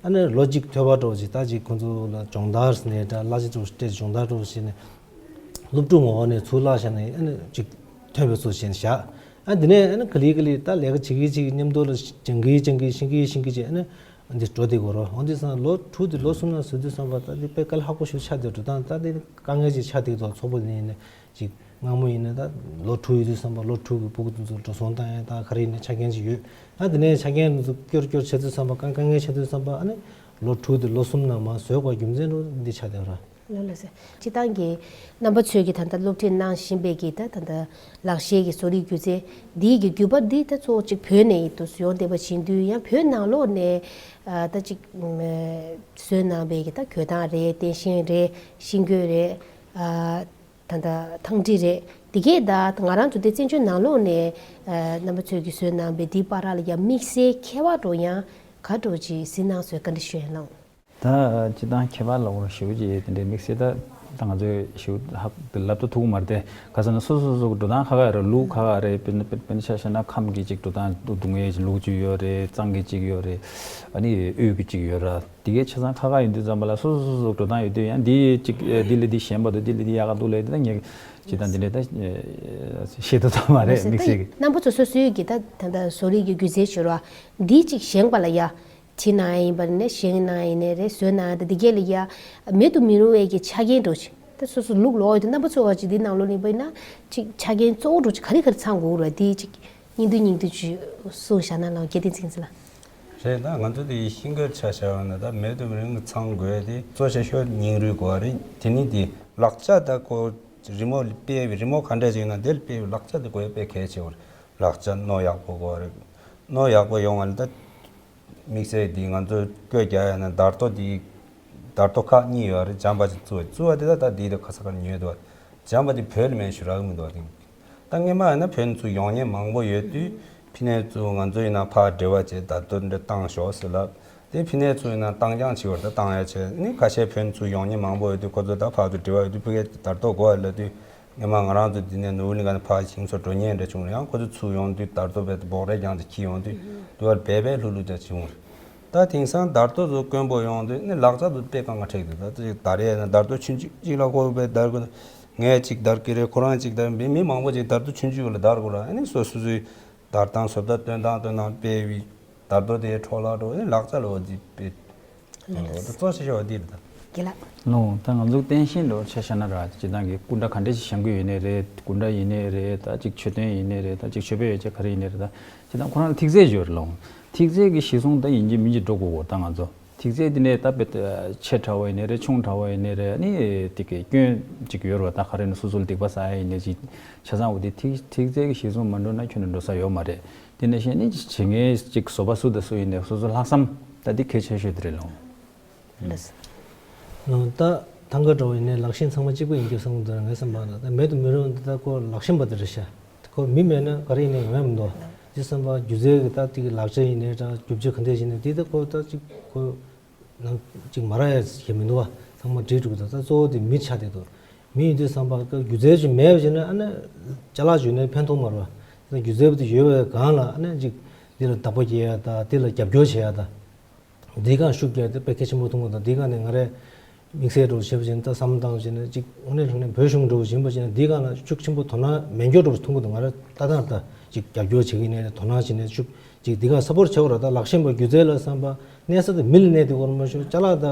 ཨ་ནི་ལོ་གཅིག་ཐོས་པ་འགྲོ་ཅིག་ད་ཅིག་ཁོང་ཚོ་ལ་སྦྱོང་བརྡར་ཟེར་ནས་ད་བསླབ་བྱ་འགྲོ་སྤྲད་སྦྱོང་བརྡར་འགྲོ་བྱས་ནས་སློབ་ཕྲུག་ངོ་བོ་ནས་ཚུར་བསླབ་བྱ་ནས་ཨ་ནི་ཅིག་ཐོན་པའི་ཚུལ་བྱས་ནས་བཞག་ཨ་འདི་ནས་ཨ་ནི་ག་ལེ་ག་ལེ་ད་ལས་ཀ་བྱེད་ཀྱི་ཅིག་མཉམ་དུ་ལ་སྦྱང་གི་སྦྱང་གི་ཤེས་ཀྱི་ཤེས་ཀྱི་ཅིག་ཨ་ནི། འདི་འགྲོ་བསྡད་དགོས་རོ། འོན་ཏེ་སང་ལོ་དྲུག་དེ་ལོ་གསུམ་ན་ཟེར་དུས་ཙམ་པ་ད་འདི་དཔེ་དཀའ་ལས་ཁག་པོ་ཞིག་ཆགས་བསྡད་འགྲོ་སྟངས་ད་འདི་དཀའ་ངལ་ཅིག་ཆགས་བསྡད་འདུག་ཚོགས་པ་ནས་ནས་ཅིག་ སྔ་མོ་ཡིན་ན་ད་ལོ་དྲུག་ཡོད་དུས་ཙམ་པ་ལོ་དྲུག་གི་སྤུ་གུ་དེ་ཚོ་འགྲོ་སོང་བཏང་ཡ་ད་ག་རེ་ཡིན་ན་ཆ་རྐྱེན་ཅིག་ཡོད། ཨ་དེ་ནས་ཆ་རྐྱེན་དེ་ཚོ་སྐྱོར་སྐྱོར་བྱེད་དུས་ཙམ་པ་དཀའ་དཀའ་ངལ་འཕྲད་དུས་ཙམ་པ་ཨ་ནི་ལོ་དྲུག་དེ་ལོ་གསུམ་ནང་མར་བཟོས་པ་རྒྱུ་མཚན་འགྲོ་འདི་ཆགས་བསྡད་ར། ལགས་ལགས་སོ། སྤྱིར་བཏང་གི་རྣམ་པ་ཚོས་ཀྱི་ད་ལྟ་སློབ་ཁྲིད་གནང་བཞིན་པའི་གི་ད་ད་ལྟ་ལག་ཤེས་ཀྱི་བཟོ་རིག་སྒྱུ་རྩལ་འདིའི་གི་བརྒྱུད་པ་འདི་ད་གཙོ་བོ་གཅིག་བོད་ནས་ཡིན་དུས་སུ་ཡོང་བསྡད་པ་བྱེད་དུས་ཡང་བོད་ནང་ལོགས་ནས་ཨ་ད་གཅིག་ཨ་བཟོས་གནང་པའི་གི་ད་གོས་ཐང་རེད། རྟེན་བཞེངས་རེད། ཤིང་གོས་རེད། ཨ་ད་ད་ཐང་ཁྲི་རེད། འདི་གས་ད་ང་རང་ཚོ་འདི་བཙན་བྱོལ་ནང་ལོགས་ནས་ཨ་རྣམ་པ་ཚོས་ཀྱི་བཟོས་གནང་པའི་འདིའི་བར་ལ་ཡང་དམིགས་བསལ་ཁྱད་པར་འགྲོ་ཡང་ག་འགྲོ་ཅིག་གཟིགས་སྣང་བཟོས་བཀའ་འདྲི་ཞུ་ཡ་ལགས། ད་སྤྱིར་བཏང་ཁྱད་པར་ལབ་དགོས་ཞེ་པོ་ཅིག་དེ་འདྲའི་དམིགས་བསལ་ད་ད་ང་ཚོས་ཞེ་པོ་ཧ་ལབ་ཏུ་ཐུག་གི་མ་རེད་དེ། ག་ཟེར་ན་སོ་སོ་སོ་སོ་གི་འགྲོ་སྟངས་ཁག་ཁག་རེད། ལུགས་ཁག་ཁག་རེད། དཔེར་ན་དཔེར་དཔེར་ན་ཆ་བཞག་ན་ཁམས་ཀྱི་ཅིག་འགྲོ་སྟངས་སྡུག་སྡུག་བསྔལ་ལུགས་ཅིག་ཡོད་རེད། གཙང་གི་ཅིག་ཡོད་རེད། ཨ་ནི་དབུས་ཀྱི་ཅིག་ཡོད་ར། དེ་གའི་ཆ་ཚང་ཁག་ཁག་ཡིན་དུས་ཙམ་པ་ལ་སོ་སོ་སོ་སོ་འགྲོ་སྟངས་ཡོད་དུས་ཡང་འདི་ཅིག་འདི་ལས་འདི་ཞན་པ་འདུག་འདི་ལས་འདི་ཡག་ག་འདུག་ལབ་དེ་ད་ངས་ཅིག་ད་འདི་འདྲའི་ད་ཤེས་ཐུབ་ཐབས་མ་རེད། དམིགས་བསལ་གྱི་རྣམ་པ་ཚོ་སོ་སོའི་གི་ད་ད་ད་བཟོ་རིག་གི་སྒྱུ་རྩལ་ཞུ་ར་འདི་ཅིག་བཞེངས་པ་ལ་ཡ། བྲིས་གནང་ཡ་ཡིན་པ་ནས་བཞེངས་གནང་ཡ་ཡིན་ནའི་རེད། བཟོས་གནང་ཡ་དེ་འདི་གས་ལ་ཡ་མེད་དུ་མི་རུང་བའི་གི་ཆ་རྐྱེན་འགྲོ་ཆེ། ད་སོ་སོ་ལུགས་ལོག་ཡོད་དུ་རྣམ་པ་ཚོ་བ་ཅིག་འདི་ནང་ལོགས་ལ་ཡིན་པ་ཡིན་ན་ཅིག་ཆ་རྐྱེན་གཙོ་བོ་འགྲོ་ཆེ་ག་རེ་ག་རེ་ཚང་དགོས་རེད། དེ་ཅིག་སྙིང་བསྡུས་སྙིང་བསྡུས་ཅིག་གསུངས་བཞག་ན་ལགས་སྐལ་ལྡན་ཚེ་རིང་ལགས། རེད། ད་ང་ཚོ་དེ་ཤིང་གོས་ཆ་བཞག་ན་ད་མེད་དུ་མི་རུང་གི་ཚང་དགོས་དེ་གཙོ་ཆེ་ཤོས་རྙིང་རུལ་དགོས་རེད། དེ་ནི་དེ་ལག་ཆ་ད་ཁོ་རི་མོ་དཔེ་རི་མོ་ག་འདྲ་ཞིག་ན་དེར་དཔེ་ལག་ཆ་དེ་དགོས་དཔེ་གལ་ཆེ་བ་རེད། ལག་ཆ་རྣོ་ཡག་པོ་དགོས་རེད། རྣོ་ཡག་པོ་ཡོང་བ་ལ་ད། དམིགས་བསལ་འདི་ང་ཚོས་བཀོད་རྒྱག་ཡ་ན་དར་ཏོ་འདི། དར་ཏོ་ཁག་གཉིས་ཡོད་རེད། འཇམ་པ་ཅིག་བཙུགས་པ་བཙུགས་པ་དེ་ད་ད་འདི་ད་ཁ་ས་ཁར་ཉོས་འདུག་འཇམ་པ་འདི་བོད་ལ་མེད་ཞུ་རག་མི་འདུག་དེ། ད་སྔོན་མ་ཡིན་ན་བོད་ཚུར་ཡོང་མཁན་མང་པོ་ཡོད་དུས་ཕི་ནས་ཚུར་ང་ཚོ་ཡིན་ན་ཕར་འབྲེལ་བ་བྱས་དར་ཏོ་འདི་བཏང་ཤོག་ཟེར་ལབ། དེ་ཕི་ནས་ཚུར་ཡིན་ན་བཏང་རྐྱང་བྱེད་པར་ད་བཏང་ཡ་བྱས་ནི་ཁ་ཤས་བོད་ཚུར་ཡོང་མཁན་མང་པོ་ཡོད་དུས་ཁོ་ཚོ་ད་ཕར་ཚུར་འབྲེལ་བ་ཡོད་དུས་ཕ་གིར་དར་ཏོ་དགོས་ལབ་དུས། སྔོན་མ་ང་རང་ཚོ་འདི་ནས་ནོར་བུ་གླིང་ག་ནས་ཕར་ཞིང་ཚོ་འགྲོ་མཁན་འདྲ་བྱུང་རེད། ཡང་ཁོ་ཚོ་ཚུར་ཡོང་དུས་དར་ཏོ་བས་འབོག་རས་རྐྱང་ཅིག་འཁྱེར་ཡོང་དུས་དུ་བར་བས་བས་ལྷུག་ལྷུག་ཅིག་བྱུང་རེད། ད་དེང་སང་དར་ཏོ་ཚོ་དཀོན་པོ་ཡོང་དུས་ནི་ལག་ཆ་དུ་དཔེ་དཀའ་ངལ་འཕྲད་ཀྱི་འདུག་ད་དེ་དར་ཡས་ན་དར་ཏོ་ཆུང་ཆུང་ཅིག་ལ་ཁོ་བས་དར་དགོས། ངས་ཅིག་དར་གི་རེད། ཁོ་རང་ཅིག་དར་མི་མི་མང་པོ་ཅིག་དར་ཏོ་ཆུང་ཆུང་ལ་དར་དགོས་ར། ཨ་ནི་སོ་སོ་སོའི་དར་སྟངས་བཟོ་ལྟ་སྟོན་སྟངས་སྟོན་སྟངས་དཔེ་བའི་དར་ཏོ་དེ་འཕྲོ་བརླག་འགྲོ་ནི་ལག་ཆ་ལོ་ཅིག་དཔེ། ལགས་ལགས། ད་གཙོ་ཆེ་ཤོས་འདི་རེད་ད། རྒན་ལགས། ལོ། ད་ང་ཚོ་བསྟན་ཤིང་ལོ་ཆ་བཞག་ན་ར་སྤྱིར་བཏང་གི་སྐུ་འདྲ་ག་འདྲ་ཞིག་བཞེངས་ཀྱི་ཡོད་ནའི་རེད། སྐུ་འདྲ་ཡིན་ནའི་རེད། ད་ཅིག་མཆོད་རྟེན་ཡིན་ནའི་རེད། ད་ཅིག་མཆོད་པའི་ཡོ་བྱད་ག་རེ་ཡིན་ནའི་རེད། ད་སྤྱིར་བཏང་ཁོ་རང་ལ་ཐིག་ཚད་ཅིག་ཡོད་རེད། ལོ། ཐིག་ཚད་ཀྱི་གཞི་བཟུང་ད་ཡིན་གཅིག་མིན་གཅིག་འགྲོ་དགོས་གོ། ད་ང་ཚོ་ཐིག་ཚད་འདི་ནས་ད་དཔེ་ཆེ་དྲགས་པ་ཡིན་ནའི་རེད། ཆུང་དྲགས་པ་ཡིན་ནའི་རེད། ཨ་ནི་དེ་གི་སྐྱོན་ཅིག་ཡོད་རེད་བ། ད་ག་རེ་ནས་སོ་སོ་ལ་སྡིག་པ་བསགས་ཡ་ཡིན་ནའི་ཅིག་ཆ་ཚང་འོ་དེ་ཐིག་ཐིག་ཚད་ཀྱི་གཞི་བཟུང་མ་འགྲོ་ན་ཁྱོན་ནས་འགྲོ་ས་ཡོད་མ་རེད། དེ་ནང་བཞིན་ནི་བྱེད་མཁན་ཅིག་བཟོ་པ་སུ་དང་སུ་ཡིན་ནའི་སོ་སོ་ལྷག་བསམ་ད་འདི་གལ་ཆེ་ཤོས་དེ་རེད་ལོ། ལགས་སོ། ད་ཐང་ག་འདྲ་བོ་ཡིན་ནའི་ལག་ཤེས་ཚང་མ་གཅིག་པ་ཡིན་རྒྱུ་བསམ་གི་འདུག་ངའི་བསམ་པ་ལ། ད་མེད་དུ་མི་རུང་འདི་ད་ཁོ་ལག་ཤེས་པ་དེ་རེད་ཤག་ཁོ་མི་མེད་ན་ག་རེ་ཡིན་ནའི་ཡོང་ཡ་མི་འདུག་འདི་བསམ་པ་སྒྱུ་རྩལ་གི་ད་དེ་གི་ལག་ཆ་ཡིན་ནའི་ད་རྒྱུ་ཆ་ག་འདྲ་ཡིན་ནའི་འདི་ད་ཁོ་ད་གཅིག་ཁོ་ནང་གཅིག་མ་རག་ཡ་ཞིག་མི་འདུག་བ། ཚང་མ་འགྲིག་འགྲོ་གི་འདུག་ད་གཙོ་བོ་དེ་མི་ཆགས་བསྡད་འདུག་མི་ཡིན་དུས་བསམ་པ་སྒྱུ་རྩལ་ཅིག་མེད་པ་བྱས་ན་ཨ་ནི་ཅ་ལག་ཅིག་ཡོད་ན་ཕན་ཐོགས་མ་རེད་བ། ད་སྒྱུ་རྩལ་པོ་དེ་ཡོད་པའི་སྒང་ལ་ཨ་ནི་ཅིག་འདི་ལ་བདག་པོ་རྒྱག་ཡ་དང་འདི་ལ་རྒྱབ་སྐྱོར་བྱེད་ཡ་དང་། འདིའི་སྒང་ཤུགས་རྒྱག་ཡ་དེ་དཔེ་གལ་ཆེན་པོ་མཐོང་གི་འདུག་འདིའི་སྒང་ནས་ང་རས་དམིགས་བསལ་འདྲ་བོ་བྱས་པ་བྱས་ན་ད་བསམ་བློ་བཏང་བྱས་ན་ཅིག་དངོས་གནས་དྲང་གནས་བོད་གཞུང་འདྲ་བོ་ཡིན་པ་བྱས་ན་འདིའི་སྒང་ལ་ཤུགས་ཆེན་པོ་དོ་སྣང་མེད་འགྱོ་འདྲ་བོ་མཐོང་གི་འདུག་ང་རས་ལྟ་སྟངས་ད་ཅིག་རྒྱབ་སྐྱོར་བྱེད་ཀྱི་ཡིན་ནའི་དོ་སྣང་བྱས་ནས་ཤུགས་ཅིག་འདི་ག་སཔོར་བྱེད་དགོས་རེད། ད་ལག་ཤེས་པ་སྒྱུ་རྩལ་ལ་བསམ་པ་གནས་ས་དེ་མི་ལ་གནས་དེ་གོ་ར་མ་ཤོར་ཅ་ལག་ད་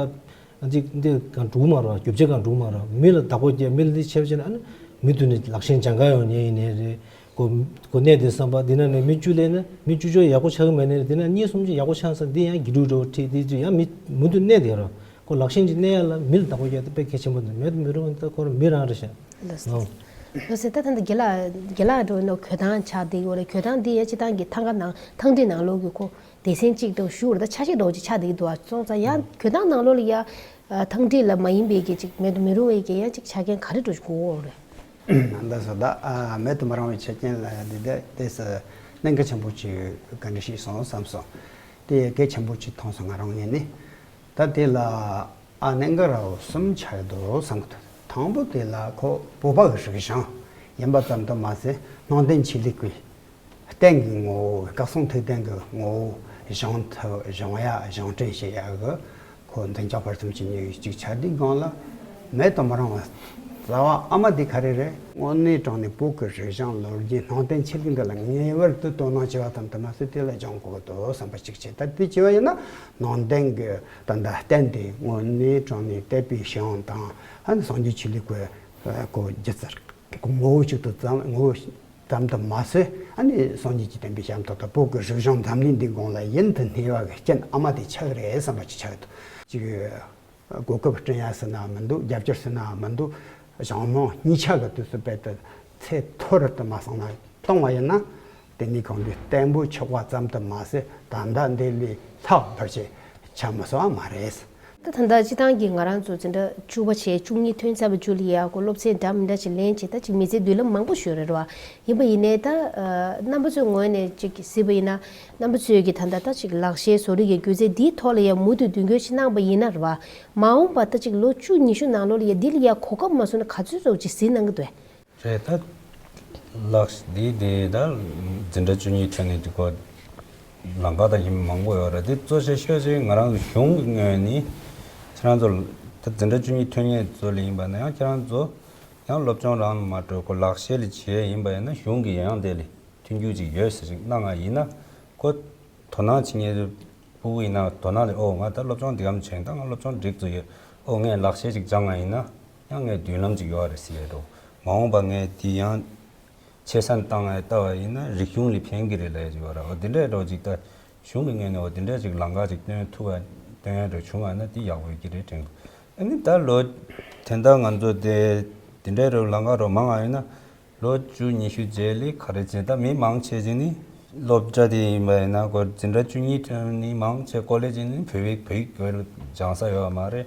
འདི་འདི་གང་འགྲུག་མ་ར་རྒྱུ་ཆ་གང་འགྲུག་མ་ར་མི་ལ་བདག་པོ་རྒྱག་མི་ལ་འདི་བྱས་པ་བྱས་ན་ཨ་ནི་མི་དུ་ནི་ལག་ཤེས་སྦྱང་ག་ཡོང་ཉེན་ཡིན་ནའི་རེད་གོ། གོ་གནས་དེ་བསམ་པ་འདི་ན་ནས་མི་བཅུ་ལས་ན་མི་བཅུ་ཅོ་ཡག་པོ་ཆགས་ཀྱི་མེད་ནའི་འདི་ན་གཉིས་གསུམ་ཅོ་ཡག་པོ་ཆགས་ས་འདི་ཡང་སྒྱིད་ལུག་འགྲོ་བ་ཁྲིད་འདི་ཅོ་ཡང་མི་མུ་མཐུད་གནས་དེ་ར་གོ་ལག་ཤེས་ཅིག་གནས་ཡ་ལ་མི་ལ་བདག་པོ་རྒྱག་དེ་དཔེ་གལ་ཆེན་པོ་འདུག་མེད་དུ་མི་རུང་ད་ཁོ་ར་མི་རང་རེད་ཤག་ལགས་སོ། ལགས་སོ། ད་ད་འདི་རྒན་ལགས་རྒན་ལགས་འགྲོ་ནོ་གོས་ཐང་ཆགས་བསྡད་ཡོད་རེད། གོས་ཐང་འདི་ཡ་སྤྱིར་བཏང་གི་ཐང་ག་ནང་ཐང་འབྲས་ནང་ལོགས་ཀྱི་ཁོ་སྡེ་ཚན་གཅིག་ཏུ་ཞུགས་རེད། ད་ཆ་ཤས་འདྲ་བོ་ཅིག་ཆགས་བསྡད་ཀྱི་འདུག་ཨ། སོང་ཙང་ཡ་གོས་ཐང་ནང་ལོགས་ལ་ཡ་ཐང་འབྲས་ལ་མ་ཡིན་པའི་གི་ཅིག་མེད་དུ་མི་རུང་བའི་གི་ཡ་ཅིག་ཆ་རྐྱེན་ག་རེ་འདྲ་བོ་ཅིག་དགོས་ཀྱི་ཡོད་རེད། ལགས་སོ། ད་མེད་དུ་མི་རུང་བའི་ཆ་རྐྱེན་ལ་ཡ་འདི་འདི་ཏོག་ཙམ་གནད་འགག་ཆེན་པོ་ཅིག་ག་འདྲ་ཞིག་སོང་བསམ་སོང་། དེ་གལ་ཆེན་པོ་ཅིག་མཐོང་སོང་ང་རང་ངོས་ནས། ད་དེ་ལ་ཨ་གནད་འགག་ར་བ་གསུམ་ཆགས་འདུག་བསམ་གི་འདུག་དང་པོ་དེ་ལ་ཁོ་བོད་པ་གི་རིག་གཞུང་ཡིན་པ་ཙམ་དུ་མ་ཟད་སྣང་བརྟན་ཆོས་ལུགས་ཀྱི་རྟེན་གྱི་ངོ་བོ་སྐལ་བཟང་ཐུགས་རྟེན་གྱི་ངོ་བོ་བཞེངས་ཐུབ་བཞེངས་ཡ་བཞེངས་སྐྲུན་བྱེད་ཡ་གི་ཁོ་མདུན་ལྕོག་བར་གསུམ་གྱི་ཉེ་བའི་གཅིག་ཆ་དེའི་སྒང་ལ་མེད་དུ་མི་རུང་བ་རྩ་བ་ཨ་མ་དེ་ག་རེ་རེད། དངོས་གནས་དྲང་གནས་བོད་ཀྱི་རིག་གཞུང་ལོ་རྒྱུས་སྣང་བརྟན་ཆོས་ལུགས་འདི་ལ་ངེས་པར་དུ་དོ་སྣང་བྱེད་པ་ཙམ་དུ་མ་ཟད་དེ་ལ་སྦྱང་དགོས་འདུག་བསམ་པ་གཅིག་བྱས། ད་དེ་བྱས་པ་ཡིན་ན་ནང་བསྟན་གྱི་ད་ལྟ་རྟེན་དེ་དངོས་གནས་དྲང་གནས་དད་པའི་ཞིང་དང་ཨ་ནི་སངས་རྒྱས་ཆོས་ལུགས་ཀྱི་གོ་སྒྱུ་རྩལ་ ངོ་བོ་གཅིག་ཏུ་ཙམ་ངོ་བོ་ཙམ་དུ་མ་ཟད། ཨ་ནི་སངས་རྒྱས་ཀྱི་བསྟན་པའི་ཞབས་ཏོག་དང་བོད་ཀྱི་རིག་གཞུང་འཛམ་གླིང་འདིའི་གོང་ལ་ཡུན་དུ་གནས་པ་གི་རྐྱེན་ཨ་མ་དེ་ཆགས་རེད་བསམ་པ་ཅིག་ཆགས་འདུག་ཅིག་གོ་སྐབས་བསྐྲུན་ཡ་ཟེར་ན་མི་འདུག་རྒྱབ་སྐྱོར་ཟེར་ན་མི་འདུག་གཞུང་མང་གཉིས་ཆ་གི་དུས་སུ་རྦད་དེ་ཚད་མཐོ་རུ་དུ་མ་སོང་ན་གཏོང་བ་ཡིན་ན། དེ་ནི་གང་དུས་བརྟན་པོ་ཆགས་པ་ཙམ་དུ་མ་ཟད། ད་ལྟ་འདི་ལས་ལྷག་པར་ཅིག་ཆགས་མི་སྲིད་པ་མ་རེད། ད་ད་ལྟ་སྤྱི་བཏང་གི་ང་རང་ཚོ་འཛིན་གྲྭ་བཅུ་པ་བྱས་བཅུ་གཉིས་ཐོན་ཚར་བའི་རྗེས་ལ་ཡ་ཁོ་སློབ་ཚན་འདྲ་མི་འདྲ་ཅིག་ལེན་བྱས། ད་ཅིག་མི་ཚེའི་མདུན་ལམ་མང་པོ་ཞིག་ཡོད་རེད་བ། ཡིན་པ་ཡིན་ནའི་ད་ཨ་རྣམ་པ་ཚོའི་ངོས་ནས་ཅིག་གཟིགས་པ་ཡིན་ན། རྣམ་པ་ཚོས་ཀྱི་ད་ལྟ་ད་ཅིག་ལག་ཤེས་བཟོ་རིག་གི་སྒྱུ་རྩལ་འདིའི་ཐོག་ལ་ཡ་མུ་མཐུད་མདུན་སྐྱོད་ཅིག་གནང་པ་ཡིན་ན་རེད་བ། མ་འོངས་པ་ད་ཅིག་ལོ་བཅུ་ཉི་ཤུ་ནང་ལོགས་ལ་ཡ་འདི་ལ་ཡ་གོ་སྐབས་མ་བཟོ་ན་ག་ཚོད་ཙམ་ཅིག་གཟིགས་གནང་གི་འདུག་རེད། ད་ལགས་འདི་དེ་ད་འཛིན་གྲྭ་བཅུ་གཉིས་ཐོན་ནས་དེ་ཁོ་ལམ་ཁ་དང་ཡིན་མང་པོ་ཡོད་རེད། དེ་གཙོ་ཆེ་ཤོས་ཅིག་ང་རང་ཚོ་གཞུང་གི་ངོས་ནས་ཁྱེད་རང་ཚོ་ད་འཛིན་གྲྭ་བཅུ་གཉིས་ཐོན་མཁན་ཚོ་ལ་ཡིན་པ་ན་ཡང་ཁྱེད་རང་ཚོ་ཡང་སློབ་སྦྱོང་རང་མ་འགྲོ་ཁོ་ལག་ཤེས་ལ་བྱེད་ཡིན་པ་ཡིན་ན་གཞུང་གི་ཡང་དེ་ལས་མཐུན་འགྱུར་ཅིག་ཡོད་ཟེར་ཅིག་གནང་བ་ཡིན་ན་ཁོ་དོ་སྣང་བྱེད་མཁན་ཕྲུ་གུ་ཡིན་ན་དོ་སྣང་ལས་ཨོ་ང་ད་སློབ་སྦྱོང་འདི་གམ་བྱས་ད་ང་སློབ་སྦྱོང་འགྲིག་ཚོ་ཡོད། ཨོ་ངས་ལག་ཤེས་ཅིག་སྦྱངས་པ་ཡིན་ན་ཡང་ངའི་མདུན་ལམ་ཅིག་ཡོད་རེད་ཟེར་ཡས་འགྲོ། མ་འོངས་པ་ངས་དེ་ཡང་ཆེ་སར་བཏང་ཡས་ལྟ་བ་ཡིན་ན་རིག་གཞུང་ལ་ཕན་གི་རེད་ལབ་ཡས་ཅིག་ཡོད་རེད། ཨོ་དེ་འདྲའི་འགྲོ་ཅིག་ད་གཞུང་གི་ངོས་ནས་ཨོ་དེ་འདྲའི་ཅིག་ལམ་ཁ་ཅིག་སྟོན་ཐུབ་པ་སྟོན་ཡས་འགྲོ་བྱུང་བ་ན་དེ་ཡག་པོ་ཡོད་ཀྱི་རེད་དྲན་གི། ཨ་ནི་ད་ལོ་དེ་འདྲ་ང་ཚོ་དེ་དེ་འདྲའི་རུ་ལམ་ཁ་རུ་མང་བ་ཡིན་ན། ལོ་བཅུ་ཉི་ཤུ་རྗེས་ལ་ག་རེ་བྱེད་ད་མི་མང་ཆེ་ཅིག་ནི་སློབ་གྲྭ་དེ་ཡིན་པ་ཡིན་ན་ཁོ་འཛིན་གྲྭ་བཅུ་གཉིས་ཐོན་ནི་མང་ཆེ་ཀོ་ལེ་ཇི་ནི་བོད་ཡིག་བོད་ཡིག་སྦྱང་ས་ཡོད་མ་རེད།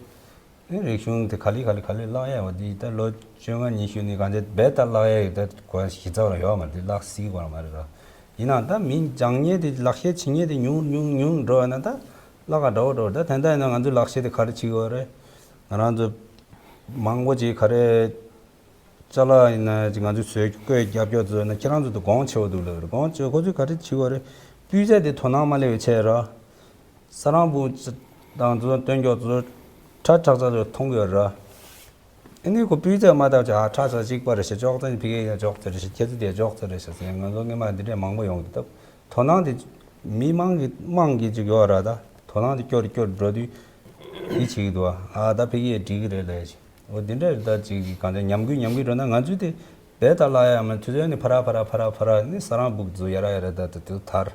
ཨེ་རིག་གཞུང་དེ་ག་ལེ་ག་ལེ་ག་ལེ་བརླག་ཡ་བ་དེ་ད་ལོ་བཅོ་ལྔ་ཉི་ཤུ་ནི་གང་ཆེ་རྦད་ད་བརླག་ཡ་ཡོད་ད་གོ་གཞི་རྩ་བ་ཡོད་མ་རེད། བརླག་སྲིད་གོ་མ་རེད་ར། ཡིན་ནའང་ད་མི་སྦྱང་མཁན་དེ་ལག་ཤེས་བྱེད་མཁན་དེ་ཉུང་ཉུང་ཉུང་འགྲོ་བ་ན་ད་བརླག་ག་འགྲོ་འགྲོ་ད་དེ་འདྲ་ཡིན་ན་ང་ཚོའི་ལག་ཤེས་དེ་ག་རེ་བྱེད་དགོས་རེད། ང་རང་ཚོ་མང་པོ་ཅིག་ག་རེ། ཅ་ལག་ཡིན་ན་ཅིག་ང་ཚོས་བཟོས་བཀོད་རྒྱབ་སྐྱོར་བཟོས་ན་ཁྱེད་རང་ཚོ་དེ་གོང་ཆེ་བོ་འདུག་ལབ་རེད། གོང་ཆེ་བོ་ཁོ་ཚོས་ག་རེ་བྱེད་དགོས་རེད། སྤུས་ཚད་དེ་དོ་སྣང་མ་སླེབས་པའི་ཆེད་ར། ས་རང་བུ་དང་ཚོ་སྟོན་སྐྱོག་ཚོ་ཁྲ་ཁྲག་ཚ་ཚོ་མཐོང་གི་ཡོད་ར། ཨ་ནི་ཁོ་སྤུས་ཚད་མ་བལྟ་བྱ་ཨ་ཁྲ་ཚ་གཅིག་པ་རེད་ཤག་ཅོག་ཙེ་ཕི་གེ་ཡ་ཅོག་ཙེ་རེད་ཤག་ཁྱེད་ཚོ་དེ་ཅོག་ཙེ་རེད་ཤག་ཟེར་ང་ཚོ་སྔོན་མ་འདི་འདྲས་མང་པོ་ཡོང་གི་འདུག་དོ་སྣང་དེ་མི་མང་གི་དམངས་ཀྱི་ཅིག་ཡོད་ར། ད་དོ་སྣང་དེ་སྐྱོ་རུ་སྐྱོ་རུ་འགྲོ་དུས་དེ་བྱེད་ཀྱི་འདུག་ཨ་ད་ཕི་གེ་ཡ་འགྲིག་གི་རེད་ལས་ཤག་འོ་འདི་འདྲ་རེད། ད་ཅིག་གང་ལྟར་ཉམས་རྒུད་ཉམས་རྒུད་འགྲོ་ན་ང་ཚོས་དེ་རྦད་དེ་བརླག་ཡ་མ་དུས་ཚོད་ནི་ཕར་ཕར་ཕར་ཕར་ནི་ས་རང་སྦུག་ཚོ་ཡར་ཡར་ད་དུ་དར།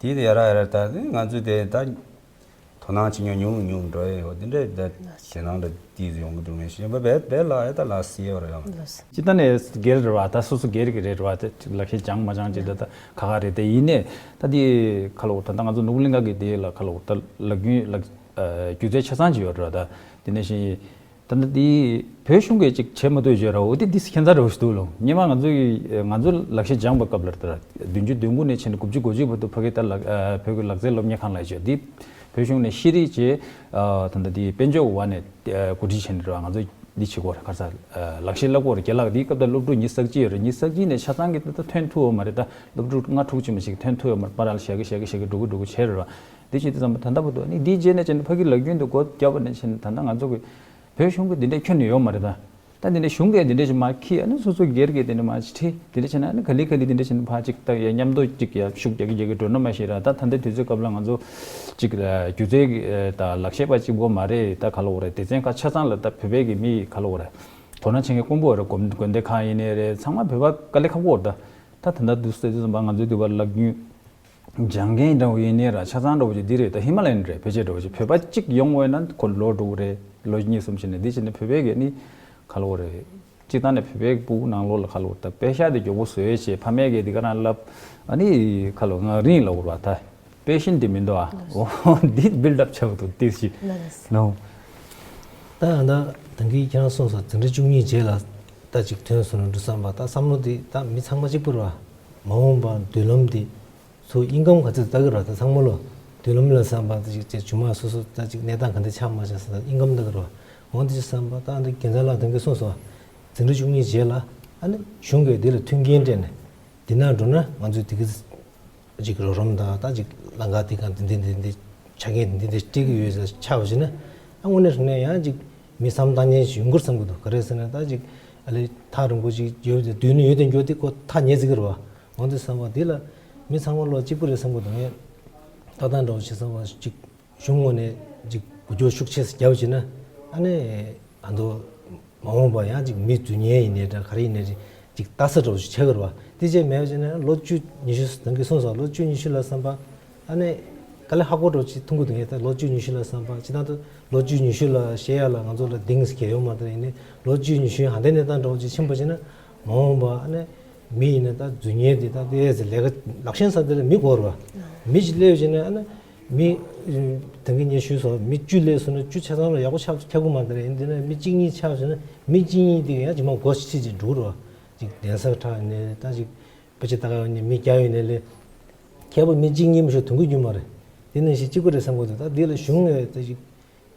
དེ་ཡར་ཡར་ད་ནི་ང་ཚོས་དེ་ད་དོ་སྣང་བྱེད་མྱོང་ཉུང་ཉུང་འགྲོ་ཡ་ཡོད། འདི་འདྲ་ད་དེ་ནང་ལ་དེ་ཡོང་གི་འདུག་མེད་ཤེས་པ་རྦད་རྦད་བརླག་ཡ་ད་ལ་སི་ཡོད་རེད་ཡང་། སྤྱི་བཏང་ནས་སྒེར་རེད་བ། ད་སོ་སོ་སྒེར་གྱི་རེད་བ། ད་ལག་ཤེས་སྦྱང་མ་སྦྱང་ཅིག་ད་ད་ཁ་ཁ་རེད། དེ་ཡིན་ནས་ད་དེ་ཁ་ལོ་ད་ད་ང་ཚོ་ནོར་བུ་གླིང་ག་གི་དེ་ལ་ཁ་ལོ་ད་ལག་རྒྱུན་ལག་སྒྱུ་རྩལ་ཆ་ཚང་ཅིག་ཡོད་རེད་བ། ད་དེ་ནས་ཤིང་། ད་ནི་འདི་བོད་གཞུང་གིས་ཅིག་བྱེད་མ་ཐུབ་བརྗོད་ར། འོ་དེ་འདི་ཁྱད་མཚར་རེ་བ་ཞིག་འདུག་ལོ། སྔོན་མ་ང་ཚོ་ཡི་ང་ཚོ་ལག་ཤེས་སྦྱངས་པའི་སྐབས་ལ་ད་བདུན་ཅུ་དོན་དགུ་ནས་ཕྱིན་ནས་དགུ་བཅུ་གོ་གཅིག་བར་དུ་ཕ་གི་ད་ལག་བོད་ཀྱི་ལག་རྩལ་སློབ་གཉེར་ཁང་ལ་བྱས། འདི་བོད་གཞུང་ནས་ཤེས་རིག་ཅེས་ད་ལྟ་འདི་དཔལ་འབྱོར་འོག་ནས་གོ་སྒྲིག་བྱས་ནས་ར། ང་ཚོ་འདི་བྱེད་དགོས་རེད། ག་རེ་ཟ་ལག་ཤེས་བསླབ་དགོས་རེད། རྒན་ལགས་འདིའི་སྐབས་ད་སློབ་ཕྲུག་ཉི་ཤུ་རྩ་གཅིག་ཡོད་རེད། ཉི་ཤུ་རྩ་གཅིག་ནས་ཆ་ཚང་གི་ད་ཐོན་ཐུབ་ཡོད་མ་རེད། ད་སློབ་ཕྲུག་ལྔ་དྲུག་ཅིག་མ་ཞིག་ཐོན་ཐུབ་ཡོད་མ་རེད། པ་ར་ལ་ཞེ་གི་ཞེ་གི་ཞེ་གི་འགྲོ་གི་འགྲོ་གི་བྱས་རེད་ར། འདི་བྱེད་དུས་ཙམ་པ་ད་ལྟ་བར་དུ་ནི་འདིའི་རྗེས་ནས་བྱས་ནས་ཕ་གི་ལག་རྒྱུན་དུ་སྒོ་བརྒྱབ་པ་ནས་བྱས་ནས་ད་ལྟ་ང་ཚོ་གི་བོད་གཞུང་གི་འདི་འདྲས་ཁྱོན་ནས་ཡོད་མ་རེད། ད་ད་འདི་འདྲས་གཞུང་གིས་འདི་འདྲས་ཅིག་མ་ཁྱི་ཨ་ནི་སོ་སོ་སྒེར་གྱི་འདི་འདྲས་མ་ཅིག་ཁྲི་འདི་འདྲས་བྱས་ན་ཨ་ནི་ག་ལེ་ག་ལེ་འདི་འདྲས་བྱས་ན་ཕ་ཅིག་ད་ཡ་མཉམ་དུ་ཅིག་ཡ་ཤུགས་རྒྱག་གི་རྒྱག་གི་འགྲོ་ན་མ་ཤེས་ར། ད་ད་ལྟ་དུས་ཚོད་སྐབས་ལ་ང་ཚོ་ཅིག་སྒྱུ་རྩལ་དང་ལག་ཤེས་པ་གཅིག་པོ་མ་རེད། ད་ག་ལ་འོ་རེད། སྡེ་ཚན་ཁག་ཆ་ཚང་ལ་ད་བོད་པའི་གི་མི་ག་ལ་འོ་རེད། དོ་སྣང་བྱེད་མཁན་དཀོན་པོ་རེད། དགོན་དགོན་སྡེ་ཁག་ཡིན་ནའི་རེད། ཚང་མ་བོད་པ་དཀའ་ལས་ཁག་པོ་རེད། ད་ད་ད་ད་དུས་ཚོད་དུས་ཙམ་པ་ང་ཚོའི་དུས་བབ་ལ་རྒྱུན། སྦྱང་མཁན་འདྲ་བོ་ཡིན་ནའི་ར་ཆ་ཚང་འདྲ་བོ་ཅིག་འདི་རེད། ད་ཧི་མ་ལ་ཡན་རེད། ཕལ་ཆེར་འདྲ་བོ་ཅིག་བོད་པ་གཅིག་ཡོང་བས་ན་ཁོ་ལོ་དྲུག་རེད། ལོ་གཉིས་གསུམ་ཕྱིན་ནས་འདི་ཕྱིན་ནས་བོད་པའི་གི་ནི་ག་ལ་འོ་རེད། སྤྱི་བཏང་ནས་བོད་པའི་ཕྲུ་གུ་ནང་ལོགས་ལ་ག་ལ་འོ་རེད། ད་པེ་ཤ་དེ་མགྱོགས་པོ་བཟོས་བྱས་ཕ་མས་གི་འདི་ག་རང་ལབ། ཨ་ནི་ག་ལ་འོ་ང་རིང་ལ་འོ་ར། ད་པེ་ཤན་དེ་མི་འདུག་ཨ། འོ་འདི་བིལ་ཌ་ཨབ་བྱ་བ་འདུག་ཏིག་ཅིག་ནོ། ད་ད་ད་གིན་ཁྱེད་རང་གསུངས་སོང་། འཛིན་གྲྭ་བཅུ་གཉིས་རྗེས་ལ་ད་ཅིག་ཐོན་སོང་ན་འགྲོ་བསམ་པ། ད་བསམ་བློ་འདི་ད་མི་ཚང་མ་གཅིག་པ་རེད་བ། མ་འོངས་པ་མདུན་ལམ་འདི། ཚུར་དབྱིན་སྐམ་ག་ཚོད་ལྟ་གི་ར། ད་ཚང་མ་ལོ་མདུན་ལམ་ལ་བསམ་པ་ད་ཅིག་ཅིག་ཇུ་མ་སོ་སོ་ད་ཅིག་གནས་སྟངས་ག་འདྲ་ཆགས་མ་ཆགས་ཟེར་ད་དབྱིན་སྐམ་ལྟ་གི་ར། འོང་དེ་ཅིག་བསམ་པ་ད་འདི་རྒན་ཚ་ལགས་ད་གིན་གསུངས་སོང་བ། འཛིན་གྲྭ་བཅུ་གཉིས་རྗེས་ལ་ཨ་ནི་གཞུང་གིས་འདི་ལ་མཐུན་རྐྱེན་སྤྲད་ནས་འདི་ན་འགྲོ་ན་ང་ཚོས་དེ་གི་ཅིག་རོགས་རམ་དང་ད་ཅིག་ལམ་ཁ་དེ་གང་འདི་འདི་འདི་འདི་ཆ་རྐྱེན་འདི་འདི་སྤྲད་གི་ཡོད་ཟེར་ཆགས་པ་ཅིག་ན། ཨ་དངོས་གནས་དྲང་གནས་ཡང་ཅིག་མི་བསམ་བཏང་མཁན་ཞིག་ཡོང་གི་རེད་བསམ་གི་འདུག་ག་རེ་ཟེར་ན་ད་ཅིག་ཨ་ལས་ཐག་རིང་པོ་ཅིག་ཡོད་དེ་སྡོད་ནི་ཡོད་དེ་འགྱོ་དེ་ཁོ་ཐག་ཉེ་ཟིག་གི་རེད་བ། འོང་དེ་བསམ་པ་འདི་ལ་མི་ཚང་མ་ལོ་གཅིག་པུ་རེད་བསམ་གི་འདུག་ངས་ལྟ་སྟངས་འདྲ་བོ་བྱེད་བསམ་པ་ཅིག་གཞུང་ངོས་ནས་ཅིག་འགུལ་སྐྱོད་ཤུགས་ཆེ་ཙམ་བརྒྱབ་བྱས་ན་ཨ་ནི་ཨ་མདོ་ མ་འོངས་པ་ཡང་ཅིག་མི་རྫུན་ཉེས་ཡིན་ནའི་འདྲ་ག་རེ་ཡིན་ནའི་ཅིག་ལྟ་ས་འདྲ་བོ་ཞིག་ཆགས་ཀྱི་རེད་བ། དེ་བྱས་མེད་པ་བྱས་ན་ལོ་བཅུ་ཉི་ཤུ་ད་གིན་གསུངས་སོང་། ལོ་བཅུ་ཉི་ཤུ་ལ་བསམ་པ་ཨ་ནི་དཀའ་ལས་ཁག་པོ་འདྲ་བོ་ཅིག་མཐོང་གི་འདུག་ངས། ད་ལོ་བཅུ་ཉི་ཤུ་ལ་བསམ་པ་སྤྱིར་བཏང་དུ་ལོ་བཅུ་ཉི་ཤུ་ལ་བཤད་ཡ་ལ་ང་ཚོ་ལ་གདེང་ཟེར་མཁན་ཡོད་མ་རེད། ཡིན་ནའི་ལོ་བཅུ་ཉི་ཤུའི་ཧ་ལས་གནས་སྟངས་འདྲ་བོ་ཅིག་ཕྱིན་པ་བྱས་ན་མ་འོངས་པ་ཨ་ནི་མི་ཡིན་ན་ད་རྫུན་ཉེས་དེ་ད་དེ་ཟེར་ལས་ཀ་ལག་ཤེས་ས་དེ་ལ་མི་དགོས་རེད་བ། མི་ཅིག་སླེབས་བྱས་ན་ཨ་ནི་མི་ད་གིན་ངས་ཞུས་སོང་། མི་བཅུ་སླེབས་སོང་ན་བཅུ་ཆ་ཚང་ལ་ཡག་པོ་ཆགས་ཆགས་ཀྱི་མ་རེད། ཡིན་དེ་ན་མི་གཅིག་གཉིས་ཆགས་སོང་ན་མི་གཅིག་གཉིས་དེ་ཡང་ཅིག་མ་མགོ་ཁྲིད་ཅིག་འགྲོ་རེད་བ། ཅིག་གདན་ས་གྲགས་ནས་ད་ཅིག་དཔེ་ཆ་ལྟ་ག་ཡོང་ནས་མི་བརྒྱ་ཡོད་ནས་ལས་མཁས་པ་མི་གཅིག་གཉིས་མ་གཏོགས་ཐོན་གྱི་ཡོད་མ་རེད། དེ་ནང་བཞིན་གཅིག་པ་རེད་བསམ་གྱི་འདུག་ད་འདི་ལ་གཞུང་ནས་ད་ཅིག་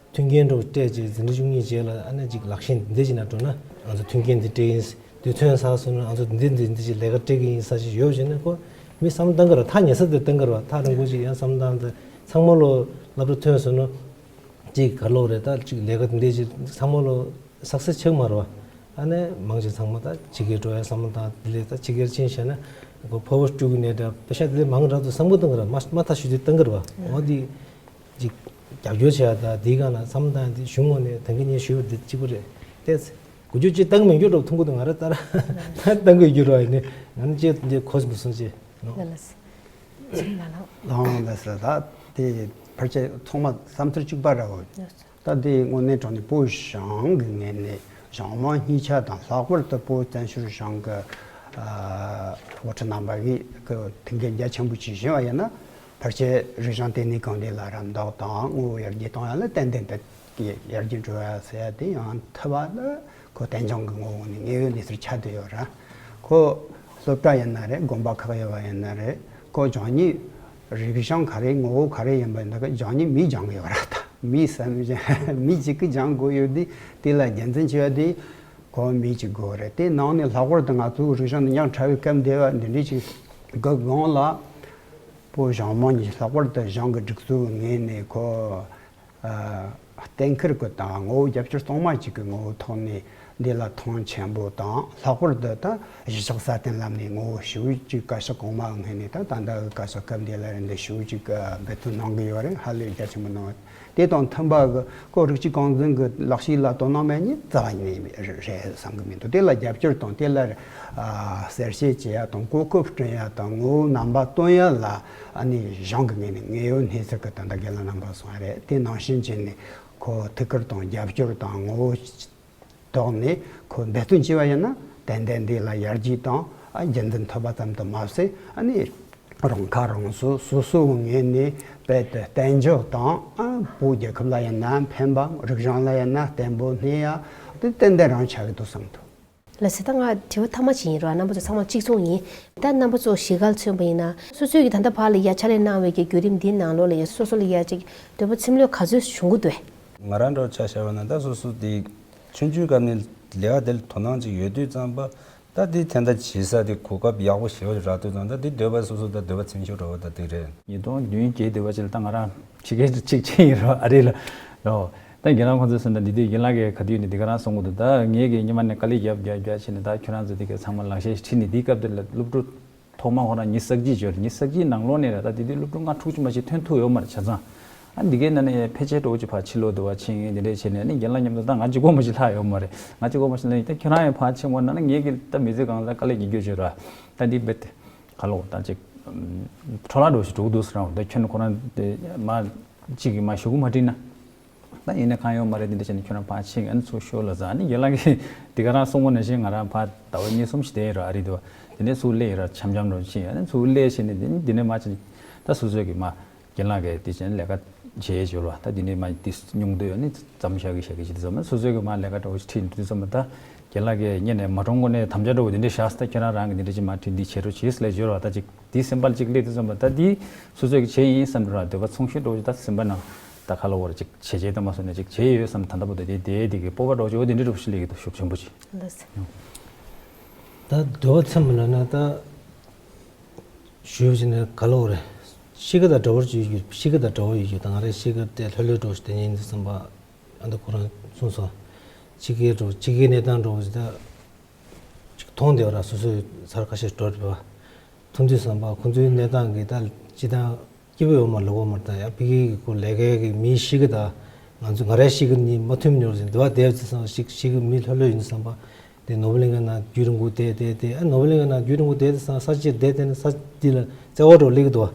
མཐུན་རྐྱེན་འདྲ་བོ་སྤྲད་བྱས་འཛིན་གྲྭ་བཅུ་གཉིས་རྗེས་ལ་ཨ་ནི་ཅིག་ལག་ཤེས་འདི་འདྲ་ཅིག་ན་འགྲོ་ན་ང་ཚོ་མཐུན་རྐྱེན་འདི་སྤྲད་ཡིན། དུས་ཚོད་ཚར་སོང་ན་ང་ཚོ་འདི་འདི་འདི་ཅིག་ལས་ཀ་སྤྲད་ཀྱི་ཡིན་ས་ཞིག་ཡོད་བྱས་ན་ཁོ་མི་བསམ་བློ་གཏང་གི་རེད། ཐག་ཉེ་ས་དེ་གཏང་གི་རེད་བ། ཐག་རིང་པོ་ཅིག་ཡང་བསམ་བློ་བཏང་སྟེ་ཚང་མ་ལོ་སློབ་གྲྭ་ཐོན་སོང་ན་ཅིག་ག་ལོག་རེད། ད་ཅིག་ལས་ཀ་འདི་འདྲ་ཅིག་ཚང་མ་ལོ་སག་སེ་སི་ཆགས་མ་རེད་བ། ཨ་ནི་མང་ཆེ་ཚང་མ་ད་ཕྱི་རྒྱལ་འགྲོ་ཡ་བསམ་བློ་བཏང་། དེ་ལས་ད་ཕྱི་རྒྱལ་ཕྱིན་བྱས་ན་ཁོ་ཕ་བོ་སྤྲུལ་གི་ནས་ད་པེ་ཤ་དེ་ལས་མང་རག་ཏུ་བསམ་བློ་གཏང་གི་རེད། མ་མ་ཐག་ཞུ་དུས་གཏང་གི་རེད་བ། འོ་དེ། ཅིག་རྒྱབ་སྐྱོར་བྱེད་ཡ་ད་འདིའི་སྒང་ལ་བསམ་བློ་བཏང་ཡ་དེ་གཞུང་ངོས་ནས་ད་གིན་ངས་ཞུས་པ་འདི་གཅིག་པུ་རེད། ཏོག་ཙམ་འགུལ་སྐྱོད་ཅིག་བཏང་མི་འགྱུར་རོགས་ཐུང་གུ་དང་ང་ར་ལྟར་བཏང་དགོས་རྒྱུ་རོགས་ཡིན་ནི་ང་ནི་ཅེས་འདི་གོ་སོང་ཅེས། ལགས་ལགས་སེ། ལགས་ལགས་ལགས་ལགས་ལགས་སེ། ད་དེ་ཕལ་ཆེར་ཚང་མ་བསམ་ཚུལ་གཅིག་པ་རེད་བ། ད་དེ་དངོས་གནས་དྲང་གནས་བོད་གཞུང་གི་ངོས་ནས་གཞུང་མང་གཉིས་ཆ་དང་ལྷག་པར་དུ་བོད་བཙན་བྱོལ་གཞུང་གི་ཨ་དབུ་ཁྲིད་རྣམ་པ་གིས་ཀྱི་མཐུན་རྐྱེན་རྒྱ་ཆེན་པོ་ཅིག་བྱུང་བ་ཡིན་ན། ཕལ་ཆེར་རིག་གཞུང་ལྟེ་གནས་ཀུན་ལས་ལ་རམ་འདེགས་དང་ངོ་བོ་ཡར་རྒྱས་གཏོང་ཡ་ལ་ཏན་ཏན་དེ་ཡར་རྒྱས་འགྲོ་ཡ་ཟེར་ཡ་དེ་ཡང་ཐུབ་པ་ལ་ཁོ་བསྟན་སྐྱོང་གི་ངོ་བོ་ནས་དངོས་ཡོད་གནས་ཚུལ་ཆགས་བསྡད་ཡོད་ར། ཁོ་སློབ་གྲྭ་ཡིན་ན་རེད། དགོན་པ་ཁག་ཡོད་པ་ཡིན་ན་རེད། ཁོ་སྦྱང་ནི་རིག་གཞུང་ག་རེ་ངོ་བོ་ག་རེ་ཡིན་པ་འདི་ག་སྦྱང་ནི་མིས་སྦྱང་གི་ཡོད་ར། ད་མིས་བསམ་བཞིན་མི་གཅིག་གིས་སྦྱང་དགོས་ཡོད་དུས་དེ་ལ་རྒྱུན་འཛིན་བྱེད་ཡ་དེ་ཁོ་མི་གཅིག་དགོས་རེད། དེ་ནང་ནས་ལྷག་པར་དུ་ང་ཚོའི་རིག་གཞུང་ནི་ཉག་ཕྲ་བའི་སྐབས་འདས་པ་འདི་འདྲའི་ཅིག་སྒང་ལ་བོད་གཞུང་མང་གཉིས་ལྷག་པར་དུ་གཞུང་གི་སྒྲིག་འཛུགས་ངོས་ནས་ཁོ་ཨ་གཏན་འཁེལ་གྱི་དང་ངོ་བོ་རྒྱབ་སྐྱོར་གཙང་མ་ཅིག་གི་ངོ་བོ་ཐོག་ནས་འདི་ལ་མཐོང་ཆེན་པོ་དང་། ལྷག་པར་དུ་ད་གཞི་ཆགས་སྲ་བརྟན་ལམ་ནས་ངོ་བོ་ཞེ་པོ་ཅིག་བཀའ་ཤག་གོང་མ་ངོས་ནས་ད་ད་ལྟ་བཀའ་ཤག་སྐབས་འདི་ལ་རེད་འདི་ཞེ་པོ་ཅིག་འབད་བརྩོན་གནང་གི་ཡོད་རེད། ཧ་ལས་རྒྱ་ཆེན་པོ་གནང་བ་དེ་དང་མཐུན་པ་གི་ཁོ་རིགས་གཅིག་རྐང་འཛིན་གྱི་ལག་ཤེས་ལ་དོ་སྣང་མེད་ནི་རྩ་བ་ཉིད་ནས་རེད་བསམ་གི་མི་འདུག་དེ་ལ་རྒྱབ་སྐྱོར་དང་དེ་ལ་ཨ་གསལ་བཤད་བྱེད་ཡ་དང་གོ་སྐབས་བསྐྲུན་ཡ་དང་ངོ་བོ་རྣམ་པ་སྟོན་ཡ་ལ་ཨ་ནི་གཞུང་གི་ངོས་ནས་དངོས་ཡོད་གནས་ཚུལ་གི་ད་ལྟ་རྒན་ལགས་རྣམ་པ་གསུངས་པ་རེད། དེ་ནང་བཞིན་བྱས་ནས་ཁོ་ཐུགས་ཁུར་དང་རྒྱབ་སྐྱོར་དང་ངོ་བོ་ཐོག་ནས་ཁོ་འབད་བརྩོན་བྱས་པ་ཡིན་ན་ཏན་ཏན་འདི་ལ་ཡར་རྒྱས་དང་ཨ་རྒྱུན་འཛིན་ཐུབ་པ་ཙམ་དུ་མ་ཟད་ཨ་ནི་རང་ཁ་རང་གསོ་སོ་སོའི་ངོས་ནས་རྦད་དེ་གཏན་འཇགས་དང་ཨ་བོད་རྒྱལ་ཁབ་ལ་ཡིན་ན་ཕན་པ། རིག་གཞུང་ལ་ཡིན་ན་བརྟན་པོ་གནས་ཡ་དེ་ཏན་ཏན་རང་ཆགས་ཀྱི་འདུག་བསམ་འདུག་ལགས་སེ། ད་ང་དྲི་བ་མཐའ་མ་ཅིག་ཡིན་རོགས། རྣམ་པ་ཚོ་ཚང་མ་གཅིག་མཚུངས་ཡིན། ད་རྣམ་པ་ཚོ་གཞིས་ཀ་ལ་མཚོན་པ་ཡིན་ན་སོ་སོའི་གི་ད་ལྟ་བར་ལ་ཡ་ཕྱག་ལས་གནང་བའི་གི་བརྒྱུད་རིམ་འདིའི་ནང་ལོགས་ལ་ཡ་སོ་སོ་ལ་ཡ་ཅིག་འདོད་པ་ཚིམ་ལྷོད་ག་ཚོད་བྱུང་གི་འདུག་ང་རང་འདྲ་ཆ་བཞག་པ་ན་ད་སོ་སོ་དེ་ཆུང་ཆུང་སྐབས་ནས་ལས་ཀ་དེ་ལ་དོ་སྣང་ཅིག་ཡོད་དུས་ཙམ་པ་ད་དེ་ཐེངས་ད་བྱེད་ས་དེ་གོ་སྐབས་ཡག་པོ་ཞེ་པོ་ཅིག་རག་དུས་ཙམ་ད་དེ་འདོད་པ་སོ་སོ་ད་འདོད་པ་ཚིམ་ཤོས་འདྲ་བོ་ད་དེ་རེད། ཉིས་སྟོང་བདུན་བརྒྱད་དུ་བ་ཅིག་ལ་ད་ང་རང་ཕྱི་རྒྱལ་གཅིག་ཕྱིན་ཡིན་རོགས་ཨ་རི་ལ་ཡོ། ད་རྒན་ལགས་ཁོང་ཚོས་གསུངས་ད་འདི་དུས་རྒན་ལགས་ཀྱིས་ག་དུས་ནས་འདི་ག་རང་གསུང་གི་འདུག་ད་ངས་ཀྱིས་སྔོན་མ་ནས་དཀའ་ལས་རྒྱབ་རྒྱབ་རྒྱབ་བྱས་ནས་ད་ཁྱོད་རང་ཚོ་འདི་ག་ཚང་མ་ལག་ཤེས་ཁྲིད་ནས་འདིའི་སྐབས་དེ་ལ་སློབ་ཕྲུག་ཐོག་མ་ཁོ་རང་ཉི་ཤུ་རྩ་གཅིག་བྱོས་རེད། ཉི་ཤུ་རྩ་གཅིག་ནང་ལོགས་ནས་རེད། ད་འདི་དུས་སློབ་ཕྲུག་ལྔ་དྲུག་ཅིག་མ་ཞིག་ཐོན་ཐུབ་ཡོད་མ་རེད་ཆ་ཚང་། ཨ་འདི་གའི་ནང་ནས་ཕལ་ཆེར་འགྲོ་གི་ཕར་ཕྱི་ལོགས་དུ་བ་ཕྱིན་འདི་འདྲས་བྱས་ནས་ཨ་ནི་རྒན་ལགས་མཉམ་དུ་ད་ང་གཅིག་པོ་མ་ཞིག་ལྷག་ཡོད་མ་རེད། ང་གཅིག་པོ་མ་ཞིག་ལྷག་ཡིན། ད་ཁྱོད་རང་ཡང་ཕར་ཕྱིན་པ་ན་ན་ངས་ཀྱིས་ད་མི་ཚེ་གང་ལ་དཀའ་ལས་རྒྱག་རྒྱུ་བྱོས་ར། ད་འདི་རྦད་དེ་ག་ལོག་ད་ཅིག་འཕྲོ་བརླག་འགྲོ་ཞིག་འགྲོ་གི་འདུག་ཟེར་རང་ད་ཁྱོད་ཁོ་རང་དེ་མ་གཅིག་གིས་མ་ཞུ་གི་མ་དྲིས་ན། ད་ཡིན་ན་གང་ཡོད་མ་རེད། འདི་འདྲ་བྱས་ནས་ཁྱོད་རང་ཕར་ཕྱིན་ཨ་ནི་ཚུར་ཤོག་ལ་ཟེར། ཨ་ནི་རྒན་ལགས་ཀྱིས་དེ་ག་རང་གསུངས་པ་ནང་བཞིན་ང་རང་ཕར་ཟླ་བ་གཉིས་གསུམ་ཞིག་བསྡད་ཡོད་ར་ཨ་རི་དུ་བ། དེ་ནས་ཚུར་སླེབས་ཡོད་ར་འཆམ་འཆམ་འགྲོ་ཕྱིན་ཨ་ནི་ཚུར་སླེབས་བྱས་ནས་དེ་ནི་འདི་ནས་མ་ཕྱིན་ད་སོ་སོ་གི་མ་རྒན་ལགས་ཀྱིས་དེ་བྱས་ནས་ལས་ཀ་བྱེད་ཡས་འབྱོར་བ་ད་འདི་ནས་མ་དེ་སྙུང་འདོད་ཡོད་ནི་ཙམ་བཞག་གི་བཞག་གི་ཞིག་དེ་ཙམ་སོ་སོ་གི་མ་ལས་ཀ་འདྲ་བོ་ཞིག་ཁྲིད་དུས་ཙམ་ད་རྒན་ལགས་ཀྱིས་སྔོན་ནས་མ་གྲོངས་གོང་ནས་དམ་བཅའ་འདྲ་བོ་དེ་འདྲ་བཞག་སོང་ད་ཁྱོད་རང་རང་གི་འདི་འདྲ་ཅིག་མ་ཁྲིད་འདི་བྱེད་རོགས་བྱེད་ལས་འབྱོར་བ་ད་ཅིག་དེའི་སེམས་པ་ལ་ཅིག་སླེབས་དུས་ཙམ་པ་ད་འདི་སོ་སོས་ཀྱི་བྱས་ཡིན་བསམ་འགྲོ་ར་འདོད་པ་ཚོང་ཤུགས་འགྲོ་ཅིག་ད་སེམས་པ་ནང་ད་ཁ་ལོ་བར་ཅིག་བྱས་བྱས་ད་མ་སོང་ནས་ཅིག་བྱས་ཡོད་བསམ་ད་ལྟ་བུ་ད་དེ་དེ་དེ་གི་སྤོབས་པ་འགྲོ་ཅིག་འོ་དེ་འདྲ་འགྲོ་ཤི་ལེ་གི་འདུག་ཤུགས་ཆེན་པོ་ཅིག་ད་འདོད་པ་ཚིམ་པ་ལ་ན་ད་ཞུས་པ་ཅིག་ནས་ག་ལོ་རེད། གཤིས་ཀ་དང་འདྲ་བོ་ཅིག་ཡོད་རྒྱུ་གཤིས་ཀ་དང་འདྲ་བོ་ཡོད་རྒྱུ་ད་ང་རའི་གཤིས་ཀ་དེ་ལྷོད་ལྷོད་འགྲོ་ཞིག་དེ་ཉིན་འདི་བསམ་པ་ཨ་ད་ཁོ་རང་གསུངས་སོང་། ཕྱི་རྒྱལ་འགྲོ་ཕྱི་རྒྱལ་གནས་སྟངས་འགྲོ་ཞིག་ད། ཅིག་མཐོང་བསྡད་པ་ར་སོ་སོའི་ཚར་ཁ་ཤས་འགྲོ་བ། མཐོང་དུས་བསམ་པ་ཁོང་ཚོའི་གནས་སྟངས་ཀྱི་ད་སྤྱི་བཏང་སྐྱིད་པོ་ཡོད་མ་ལོག་པ་མ་ད་ཡང་ཕ་གི་གི་ཁོ་ལས་ཀའི་གི་མིའི་གཤིས་ཀ་ད་ ང་ཚོ་ང་རའི་གཤིས་ཀ་ནི་མ་མཐུན་ཉོར་ཟིན་འདི་བ་བསྡད་ཙི་སང་ཞིག་གཤིས་ཀ་མི་ལྷོད་ལྷོད་ཡིན་བསམ་པ། དེ་ནོར་བུ་གླིང་ག་ན་རྒྱུན་རིང་པོ་བསྡད་བསྡད་བསྡད་ཨ་ནོར་བུ་གླིང་ག་ན་རྒྱུན་རིང་པོ་བསྡད་དེ་སང་ས་ཅིག་བསྡད་དེ་ནི་ས་འདི་ལ་བཙན་བ་འགྲོ་སླེབས་ཀྱི་འདུག་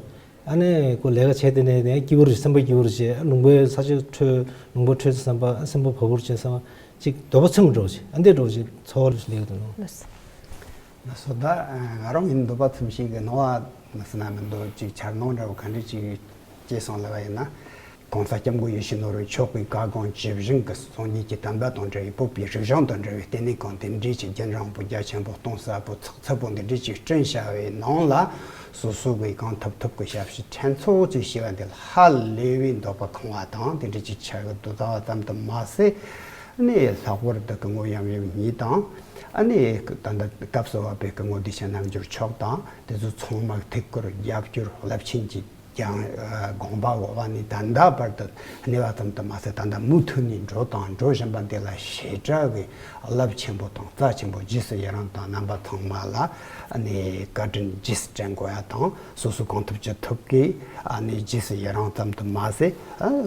ཨ་ནི་ཁོ་ལས་ཀ་བྱས་དེ་ནས་ནས་སྐྱིད་པོ་རེད། སེམས་པ་སྐྱིད་པོ་རེད་བྱས། ལུང་པའི་ས་ཆ་འཕྲོད་ལུང་པ་འཕྲོད་ཙི་བསམ་པ་སེམས་པ་བབ་པོ་རེད་བྱས་བསམ་པ་ཅིག་འདོད་པ་ཚིམ་འགྲོ་བྱས། ཨ་འདི་འགྲོ་བྱས་ཚོར་བ་སླེབས་ཀྱི་འདུག་ལགས་སོ། ད་ང་རང་ཡིན་འདོད་པ་ཚིམ་ཤེས་ཀྱི་སྣང་བ་མི་སྲིད་ན་མི་འདུག་ཅིག་འཆར་སྣང་འདྲ་བོ་ག་འདྲ་ཅིག་སྐྱེས་སོང་ལབ་པ་ཡིན་ན། གོང་ས་སྐྱབས་མགོན་ཡིད་བཞིན་ནོར་བུ་མཆོག་གི་བཀའ་དགོངས་ཇི་བཞིན་གྱི་སངས་རྒྱས་ཀྱི་བསྟན་པ་དང་འབྲེལ་བའི་བོད་པའི་རིག་གཞུང་དང་འབྲེལ་བའི་ལྟེ་གནས་ཁང་དེ་འདྲའི་ཅིག་རྒྱུན་རིང་པོ་རྒྱ་ཆེན་པོ་གཏིང་ཟབ་པོ་ཚགས་ཚུད་པོ་འདི་འདྲའི་ཅིག་བསྐྲུན་བྱ་བའི་ནང་ལ། སོ་སོ་གི་གང་ཐུབ་ཐུབ་ཀྱི་ཞབས་ཕྱི་ཕྲན་ཚོགས་ཅིག་བྱས་པ་འདི་ལ་ཧ་ལས་པའི་འདོད་པ་ཁེངས་པ་དང་དེ་འདྲའི་ཅིག་ཆགས་ཀྱི་འདུག་ད་བ་ཙམ་དུ་མ་ཟད། ཨ་ནི་ལྷག་པར་དུ་སྐུ་ངོ་ཡབ་ཡུམ་གཉིས་དང་། ཨ་ནི་ད་ལྟ་སྐབས་སུ་བབས་པའི་སྐུ་ངོ་བདེ་ཆེན་རྣམ་འགྱུར་མཆོག་དང་དེ་ཚོ་ཚང་མ་ཐུགས་ཁུར་རྒྱབ་སྐྱོར་རླབས་ཆེན་གྱི་ཀྱང་དགོངས་པ་འོག་ནས་ད་ལྟ་བར་དུ་གནས་པ་ཙམ་དུ་མ་ཟད་ད་ལྟ་མུ་མཐུད་ནས་འགྲོ་དང་འགྲོ་བཞིན་པ་འདི་ལ་ཞེ་དྲག་གི་རླབས་ཆེན་པོ་དང་རྩ་ཆེན་པོ། རྗེས་སུ་ཡི་རང་དང་རྣམ་པ་ཚང་མ་ལ་ཨ་ནི་བཀའ་དྲིན་རྗེས་སུ་དྲན་དགོས་ཡ་དང་། སོ་སོ་གང་ཐུབ་ཅི་ཐུབ་ཀྱིས་ཨ་ནི་རྗེས་སུ་ཡི་རང་ཙམ་དུ་མ་ཟད་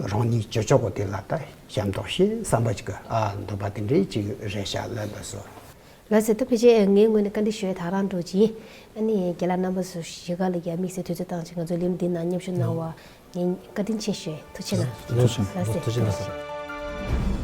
རང་ཉིད་ཅི་ལྕོགས་གོ་དེ་ལ་ད་ཞབས་འདེགས་ཞུ་བསམ་པ་ཅིག་གི་ཨ་འདོད་པ་དེ་འདྲའི་ཅིག་རེད་ཤག་ལབ་པ་སོ། ལགས་སོ། ད་ཕལ་ཆེར་ངའི་ངོས་ནས་བཀའ་འདྲི་ཞུ་ཡ་ད་རང་འགྲོ་གི་ཡིན། ཨ་ནི་རྒན་ལགས་རྣམ་པ་ཚོ་གཞིས་ཀ་ལ་ཡ་དམིགས་བསལ་དུས་ཚོད་བཏང་བྱས་ང་ཚོའི་ལས་རིམ་འདི་ནང་མཉམ་ཞུགས་གནང་བ་ངས་བཀའ་དྲིན་ཆེ་ཞུ་ཡ། ཐུགས་རྗེ་གནང་། ཐུགས་རྗེ་གནང་། ལགས་སོ། ཐུགས་རྗེ་གནང་།